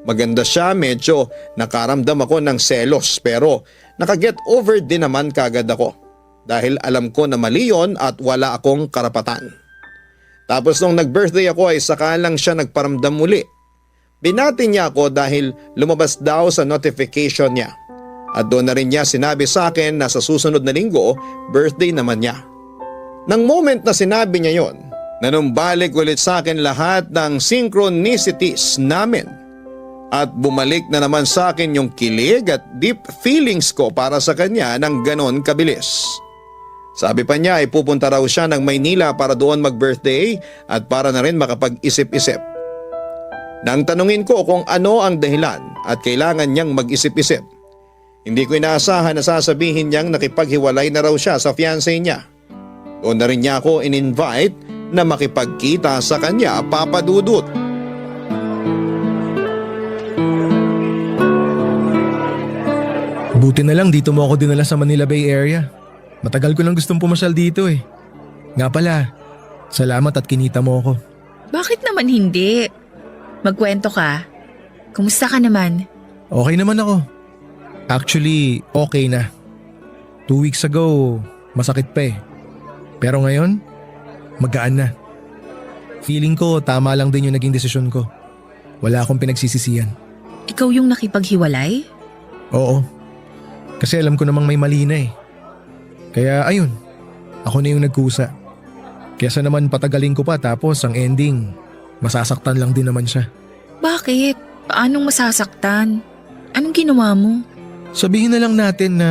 Maganda siya, medyo nakaramdam ako ng selos pero nakaget over din naman kagad ako. Dahil alam ko na mali yun at wala akong karapatan. Tapos nung nag-birthday ako ay saka lang siya nagparamdam muli. Binati niya ako dahil lumabas daw sa notification niya. At doon na rin niya sinabi sa akin na sa susunod na linggo, birthday naman niya. Nang moment na sinabi niya yon, nanumbalik ulit sa akin lahat ng synchronicities namin. At bumalik na naman sa akin yung kilig at deep feelings ko para sa kanya ng ganon kabilis. Sabi pa niya ay pupunta raw siya ng Maynila para doon mag-birthday at para na rin makapag-isip-isip. Nang tanungin ko kung ano ang dahilan at kailangan niyang mag-isip-isip, hindi ko inaasahan na sasabihin niyang nakipaghiwalay na raw siya sa fiancé niya. Doon na rin niya ako in-invite na makipagkita sa kanya, Papa Dudut. Buti na lang dito mo ako dinala sa Manila Bay Area. Matagal ko nang gustong pumasyal dito eh. Nga pala, salamat at kinita mo ako. Bakit naman hindi? Magkwento ka. Kumusta ka naman? Okay naman ako. Actually, okay na. 2 weeks ago, masakit pa eh. Pero ngayon, magaan na. Feeling ko tama lang din yung naging desisyon ko. Wala akong pinagsisisihan. Ikaw yung nakipaghiwalay? Oo. Kasi alam ko namang may mali na eh. Kaya ayun, ako na yung nagkusa. Kesa naman patagalin ko pa tapos ang ending, masasaktan lang din naman siya. Bakit? Paanong masasaktan? Anong ginawa mo? Sabihin na lang natin na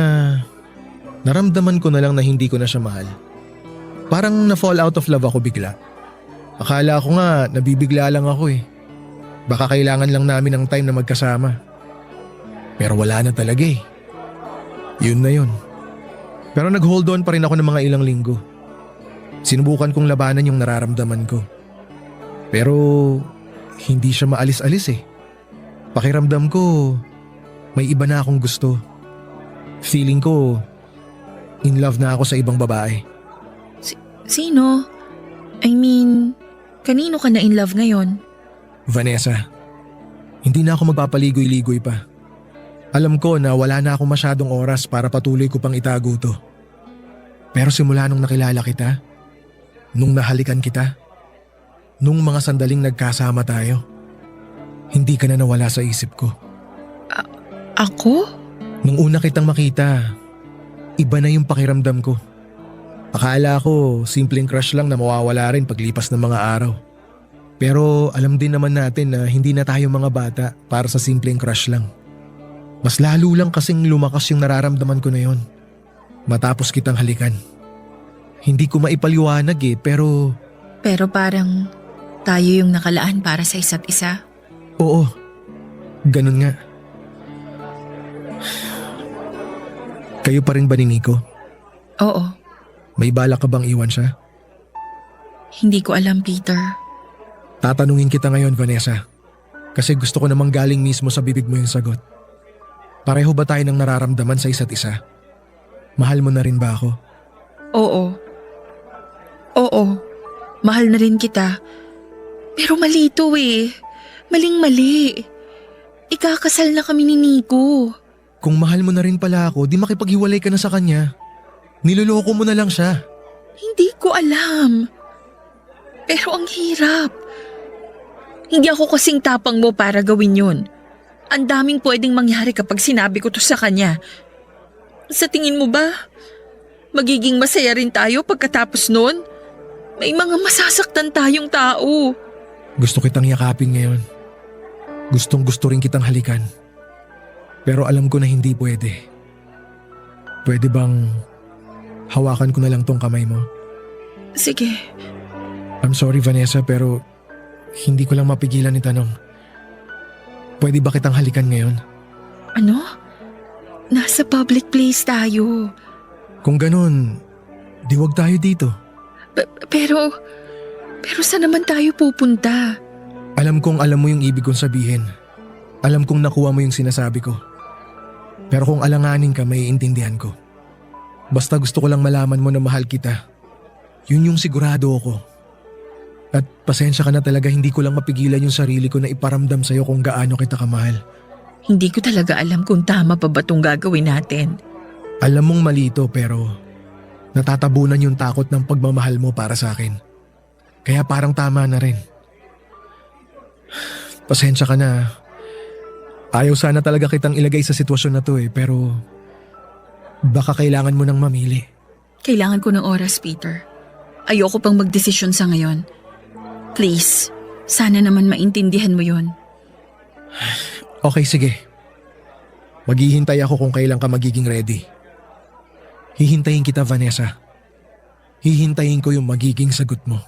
naramdaman ko na lang na hindi ko na siya mahal. Parang na-fall out of love ako bigla. Akala ko nga nabibigla lang ako eh. Baka kailangan lang namin ng time na magkasama. Pero wala na talaga eh. Yun na yun. Pero nag-hold on pa rin ako ng mga ilang linggo. Sinubukan kong labanan yung nararamdaman ko. Pero hindi siya maalis-alis eh. Pakiramdam ko may iba na akong gusto. Feeling ko in love na ako sa ibang babae. Sino? I mean, kanino ka na in love ngayon? Vanessa, hindi na ako magpapaligoy-ligoy pa. Alam ko na wala na akong masyadong oras para patuloy ko pang itago to. Pero simula nung nakilala kita, nung nahalikan kita, nung mga sandaling nagkasama tayo, hindi ka na nawala sa isip ko. Ako? Nung una kitang makita, iba na yung pakiramdam ko. Akala ko simpleng crush lang na mawawala rin paglipas ng mga araw. Pero alam din naman natin na hindi na tayo mga bata para sa simpleng crush lang. Mas lalo lang kasing lumakas yung nararamdaman ko na yon. Matapos kitang halikan. Hindi ko maipaliwanag eh, pero... Pero parang tayo yung nakalaan para sa isa't isa. Oo, ganun nga. Kayo pa rin ba ni Nico? Oo, May balak ka bang iwan siya? hindi ko alam, Peter. Tatanungin kita ngayon, Vanessa. Kasi gusto ko namang galing mismo sa bibig mo yung sagot. Pareho ba tayo ng nararamdaman sa isa't isa? Mahal mo na rin ba ako? Oo. Oo, mahal na rin kita. Pero mali ito eh. Maling-mali. Ikakasal na kami ni Nico. Kung mahal mo na rin pala ako, di makipaghiwalay ka na sa kanya. Niloloko mo na lang siya. Hindi ko alam. Pero ang hirap. Hindi ako kasing tapang mo para gawin yun. Ang daming pwedeng mangyari kapag sinabi ko to sa kanya. Sa tingin mo ba, magiging masaya rin tayo pagkatapos nun? May mga masasaktan tayong tao. Gusto kitang yakapin ngayon. Gustong gusto rin kitang halikan. Pero alam ko na hindi pwede. Pwede bang hawakan ko na lang tong kamay mo? Sige. I'm sorry Vanessa pero hindi ko lang mapigilan itanong. Pwede ba kitang halikan ngayon? Ano? Nasa public place tayo. Kung ganun, di wag tayo dito. Pero saan naman tayo pupunta? Alam kong alam mo yung ibig kong sabihin. Alam kong nakuha mo yung sinasabi ko. Pero kung alanganin ka, maiintindihan ko. Basta gusto ko lang malaman mo na mahal kita. Yun yung sigurado ako. At pasensya ka na talaga, hindi ko lang mapigilan yung sarili ko na iparamdam sa'yo kung gaano kita kamahal. Hindi ko talaga alam kung tama pa ba itong gagawin natin. Alam mong mali ito pero natatabunan yung takot ng pagmamahal mo para sa akin. Kaya parang tama na rin. Pasensya ka na. Ayaw sana talaga kitang ilagay sa sitwasyon na to pero baka kailangan mo nang mamili. Kailangan ko ng oras, Peter. Ayoko pang magdesisyon sa ngayon. Please, sana naman maintindihan mo yon. Okay, sige. Maghihintay ako kung kailan ka magiging ready. Hihintayin kita, Vanessa. Hihintayin ko yung magiging sagot mo.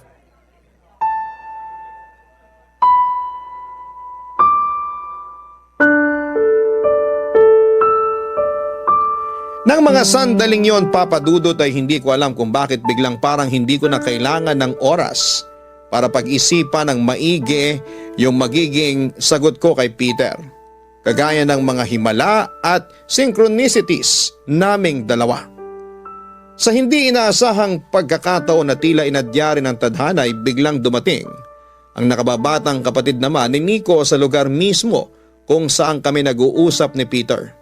Nang mga sandaling yon, Papa Dudut, ay hindi ko alam kung bakit biglang parang hindi ko na kailangan ng oras para pag-isipan ng maigi yung magiging sagot ko kay Peter. kagaya ng mga himala at synchronicities naming dalawa. Sa hindi inaasahang pagkakataon na tila inadya rin ng tadhana ay biglang dumating ang nakababatang kapatid naman ni Nico sa lugar mismo kung saan kami nag-uusap ni Peter.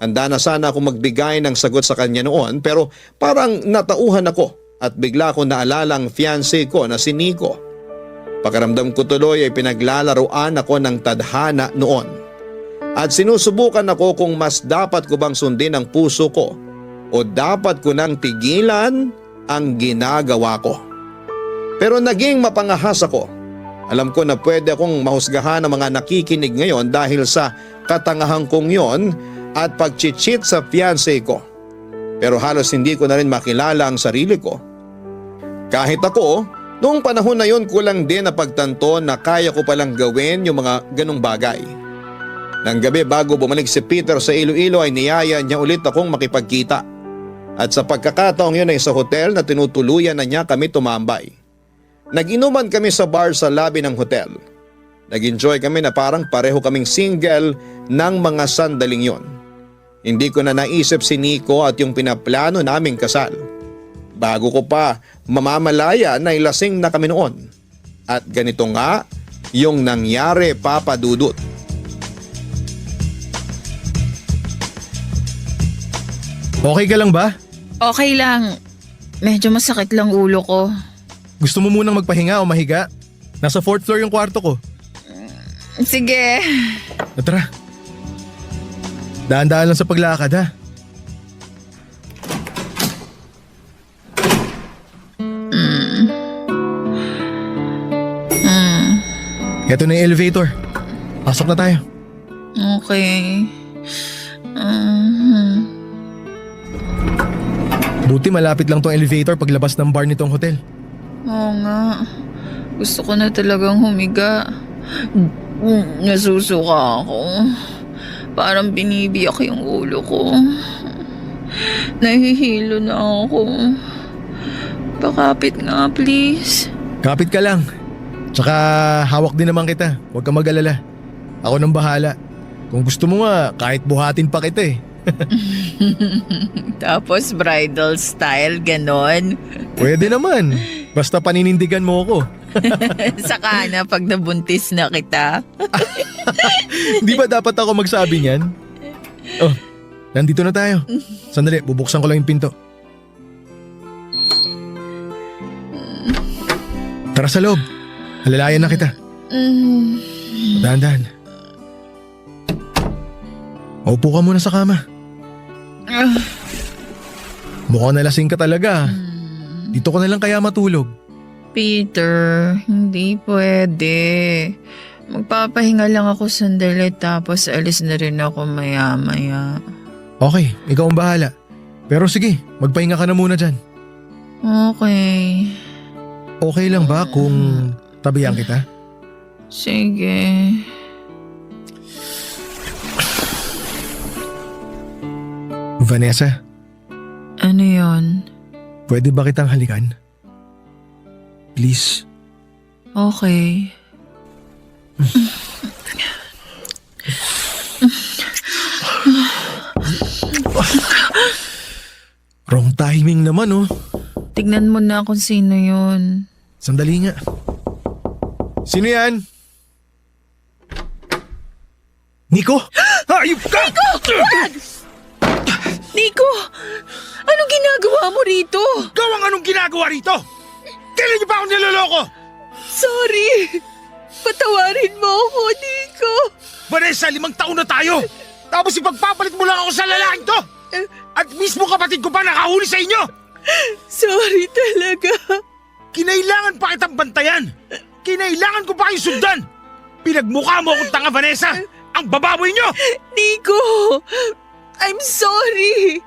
Handa na sana akong magbigay ng sagot sa kanya noon pero parang natauhan ako at bigla ko naalala ang fiancé ko na si Nico. Pakiramdam ko tuloy ay pinaglalaroan ako ng tadhana noon. At sinusubukan ako kung mas dapat ko bang sundin ang puso ko o dapat ko nang tigilan ang ginagawa ko. Pero naging mapangahas ako. Alam ko na pwede akong mahusgahan ng mga nakikinig ngayon dahil sa katangahan kong yon at pag-cheat sa fiancé ko. Pero halos hindi ko na rin makilala ang sarili ko. Kahit ako, noong panahon na yon kulang din na pagtanto na kaya ko palang gawin yung mga ganong bagay. Nang gabi bago bumalik si Peter sa Iloilo ay niyaya niya ulit akong makipagkita. At sa pagkakataong yun ay sa hotel na tinutuluyan na niya kami tumambay. Nag-inuman kami sa bar sa lobby ng hotel. Nag-enjoy kami na parang pareho kaming single ng mga sandaling yon. Hindi ko na naisip si Nico at yung pinaplano naming kasal. Bago ko pa mamamalaya na ilasing na kami noon. At ganito nga yung nangyari, Papa Dudut. Okay ka lang ba? Okay lang. Medyo masakit lang ulo ko. Gusto mo munang magpahinga o mahiga? Nasa 4th floor yung kwarto ko. Sige. Tara. Daan-daan lang sa paglakad ha. Ito na yung elevator. Pasok na tayo. Okay. Buti malapit lang tong elevator paglabas ng bar nitong hotel. Oo nga. Gusto ko na talagang humiga. Nasusuka ako. Parang binibiyak yung ulo ko. Nahihilo na ako. Pakapit nga, please. Kapit ka lang. Tsaka hawak din naman kita. Huwag kang mag-alala. Ako nang bahala. Kung gusto mo nga, kahit buhatin pa kita eh. Tapos bridal style, ganon. Pwede naman. Basta paninindigan mo ako. Saka na pag nabuntis na kita. Di ba dapat ako magsabi niyan? Oh, nandito na tayo. Sandali, bubuksan ko lang yung pinto. Tara sa loob. Halalayan na kita. Dahan-dahan. Upo ka muna sa kama. Mukhang nalasing ka talaga. Dito ko na lang kaya matulog. Peter, hindi pwede. Magpapahinga lang ako sandali tapos alis na rin ako maya-maya. Okay, ikaw ang bahala. Pero sige, magpahinga ka na muna dyan. Okay. Okay lang ba kung tabihan kita? Sige. Vanessa, Ano yon? pwede ba kitang halikan? Please. Okay. Wrong timing naman oh. Tignan mo na kung sino yon. Sandali nga. Sino yan? Nico? Hayop ka! Nico! Anong ginagawa mo rito? Gawang anong ginagawa rito? Kailan niyo pa ako niloloko? Sorry! Patawarin mo ako, Nico! Vanessa, 5 taon na tayo! Tapos ipagpapalit mo lang ako sa lalaking to! At mismo kapatid ko pa nakahuli sa inyo! Sorry talaga. Kinailangan pa kitang bantayan! Kinailangan ko pa kayong sundan! Pinagmukha mo akong tanga, Vanessa! Ang bababoy nyo! Nico! I'm sorry!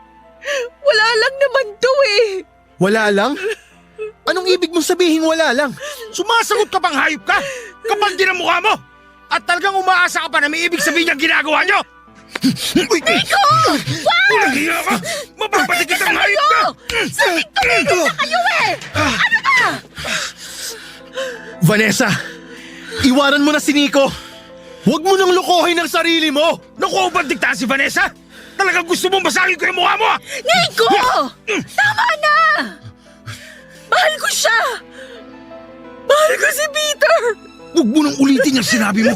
Wala lang naman to eh! Wala lang? Anong ibig mong sabihin wala lang? Sumasagot ka pang hayop ka! Kapal din ang mukha mo! At talagang umaasa ka pa na may ibig sabihin ang ginagawa nyo! Nico! Wow! Ka! Mapapatikit ang hayop ka! Sabik tumigil na kayo eh! Ano ba? Vanessa, iwanan mo na si Nico. Huwag mo nang lokohin ang sarili mo! Naku, ba't diktahan si Vanessa? Talagang gusto mong basagin ko yung mukha mo ah! Nico! Tama na! Mahal ko siya! Mahal ko si Peter! Huwag mo nang ulitin yung sinabi mo.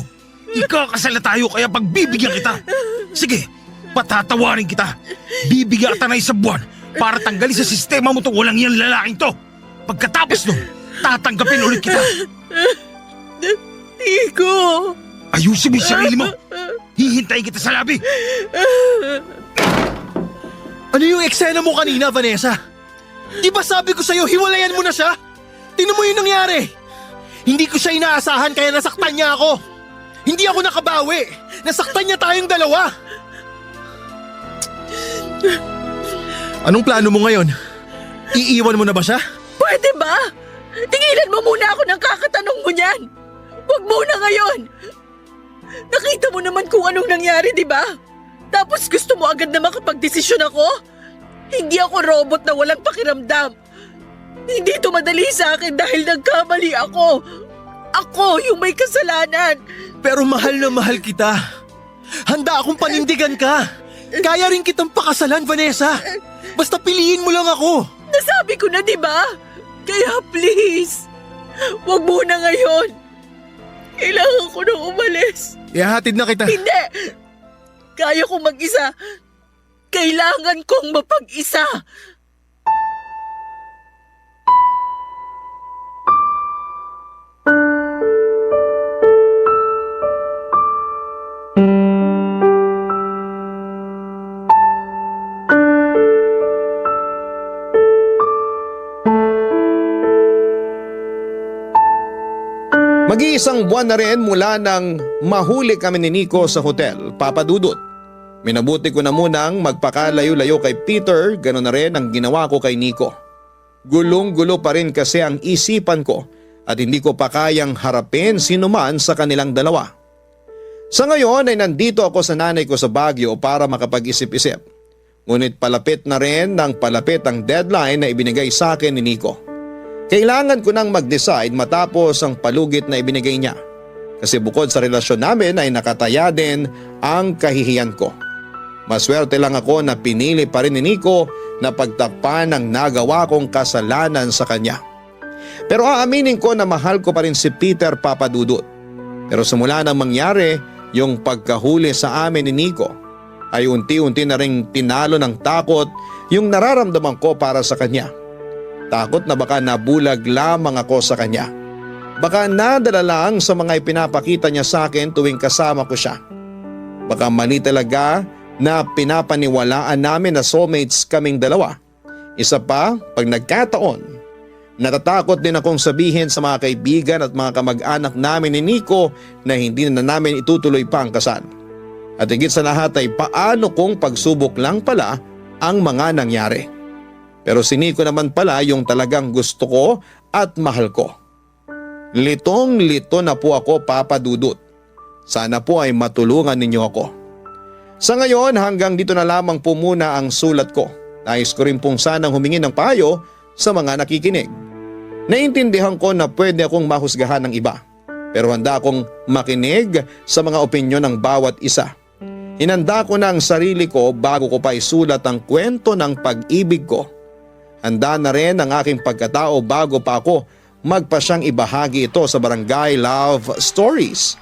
Ikakasal na tayo kaya pagbibigyan kita. Sige, patatawarin kita. Bibigyan kita ng isang buwan para tanggalin sa sistema mo itong walang yan lalaking to. Pagkatapos nun, tatanggapin ulit kita. Nico! Ayusin mo yung sarili mo. Hihintayin kita sa labi. Ano yung eksena mo kanina, Vanessa? Di ba sabi ko sa'yo, hiwalayan mo na siya? Tingnan mo yung nangyari. Hindi ko siya inaasahan kaya nasaktan niya ako. Hindi ako nakabawi. Nasaktan niya tayong dalawa. Anong plano mo ngayon? Iiwan mo na ba siya? Pwede ba? Tingilan mo muna ako ng kakatanong mo niyan. Huwag muna ngayon. Nakita mo naman kung anong nangyari, di ba? Tapos gusto mo agad na makapagdesisyon ako? Hindi ako robot na walang pakiramdam. Hindi ito madali sa akin dahil nagkamali ako. Ako yung may kasalanan. Pero mahal na mahal kita. Handa akong panindigan ka. Kaya rin kitang pakasalan, Vanessa. Basta piliin mo lang ako. Nasabi ko na, di ba? Kaya please, huwag muna ngayon. Kailangan ko nang umalis. Ihahatid na kita. Hindi! Kaya kong mag-isa. Kailangan kong mapag-isa. Mag-iisang buwan na rin mula nang mahuli kami ni Nico sa hotel, Papa Dudut. Minabuti ko na munang magpakalayo-layo kay Peter, gano'n na rin ang ginawa ko kay Nico. Gulong-gulo pa rin kasi ang isipan ko at hindi ko pa kayang harapin sinuman sa kanilang dalawa. Sa ngayon ay nandito ako sa nanay ko sa Baguio para makapag-isip-isip. Ngunit palapit na rin ng palapit ang deadline na ibinigay sa akin ni Nico. Kailangan ko nang mag-decide matapos ang palugit na ibinigay niya. Kasi bukod sa relasyon namin ay nakataya din ang kahihiyan ko. Maswerte lang ako na pinili pa rin ni Nico na pagtakpan ang nagawa kong kasalanan sa kanya. Pero aaminin ko na mahal ko pa rin si Peter, Papa Dudut. Pero simula nang mangyari yung pagkahuli sa amin ni Nico ay unti-unti na ring tinalo ng takot yung nararamdaman ko para sa kanya. Takot na baka nabulag lamang ako sa kanya. Baka nadala lang sa mga ipinapakita niya sa akin tuwing kasama ko siya. Baka mali talaga na pinapaniwalaan namin na soulmates kaming dalawa. Isa pa, pag nagkataon, natatakot din akong sabihin sa mga kaibigan at mga kamag-anak namin ni Nico na hindi na namin itutuloy pa ang kasal. At higit sa lahat ay paano kung pagsubok lang pala ang mga nangyari. Pero si Nico naman pala yung talagang gusto ko at mahal ko. Litong-lito na po ako, Papa Dudut. Sana po ay matulungan ninyo ako. Sa ngayon hanggang dito na lamang po muna ang sulat ko. Nais ko rin pong sanang humingi ng payo sa mga nakikinig. Naintindihan ko na pwede akong mahusgahan ng iba. Pero handa akong makinig sa mga opinyon ng bawat isa. Hinanda ko na ang sarili ko bago ko pa isulat ang kwento ng pag-ibig ko. Handa na rin ang aking pagkatao bago pa ako magpasyang ibahagi ito sa Barangay Love Stories.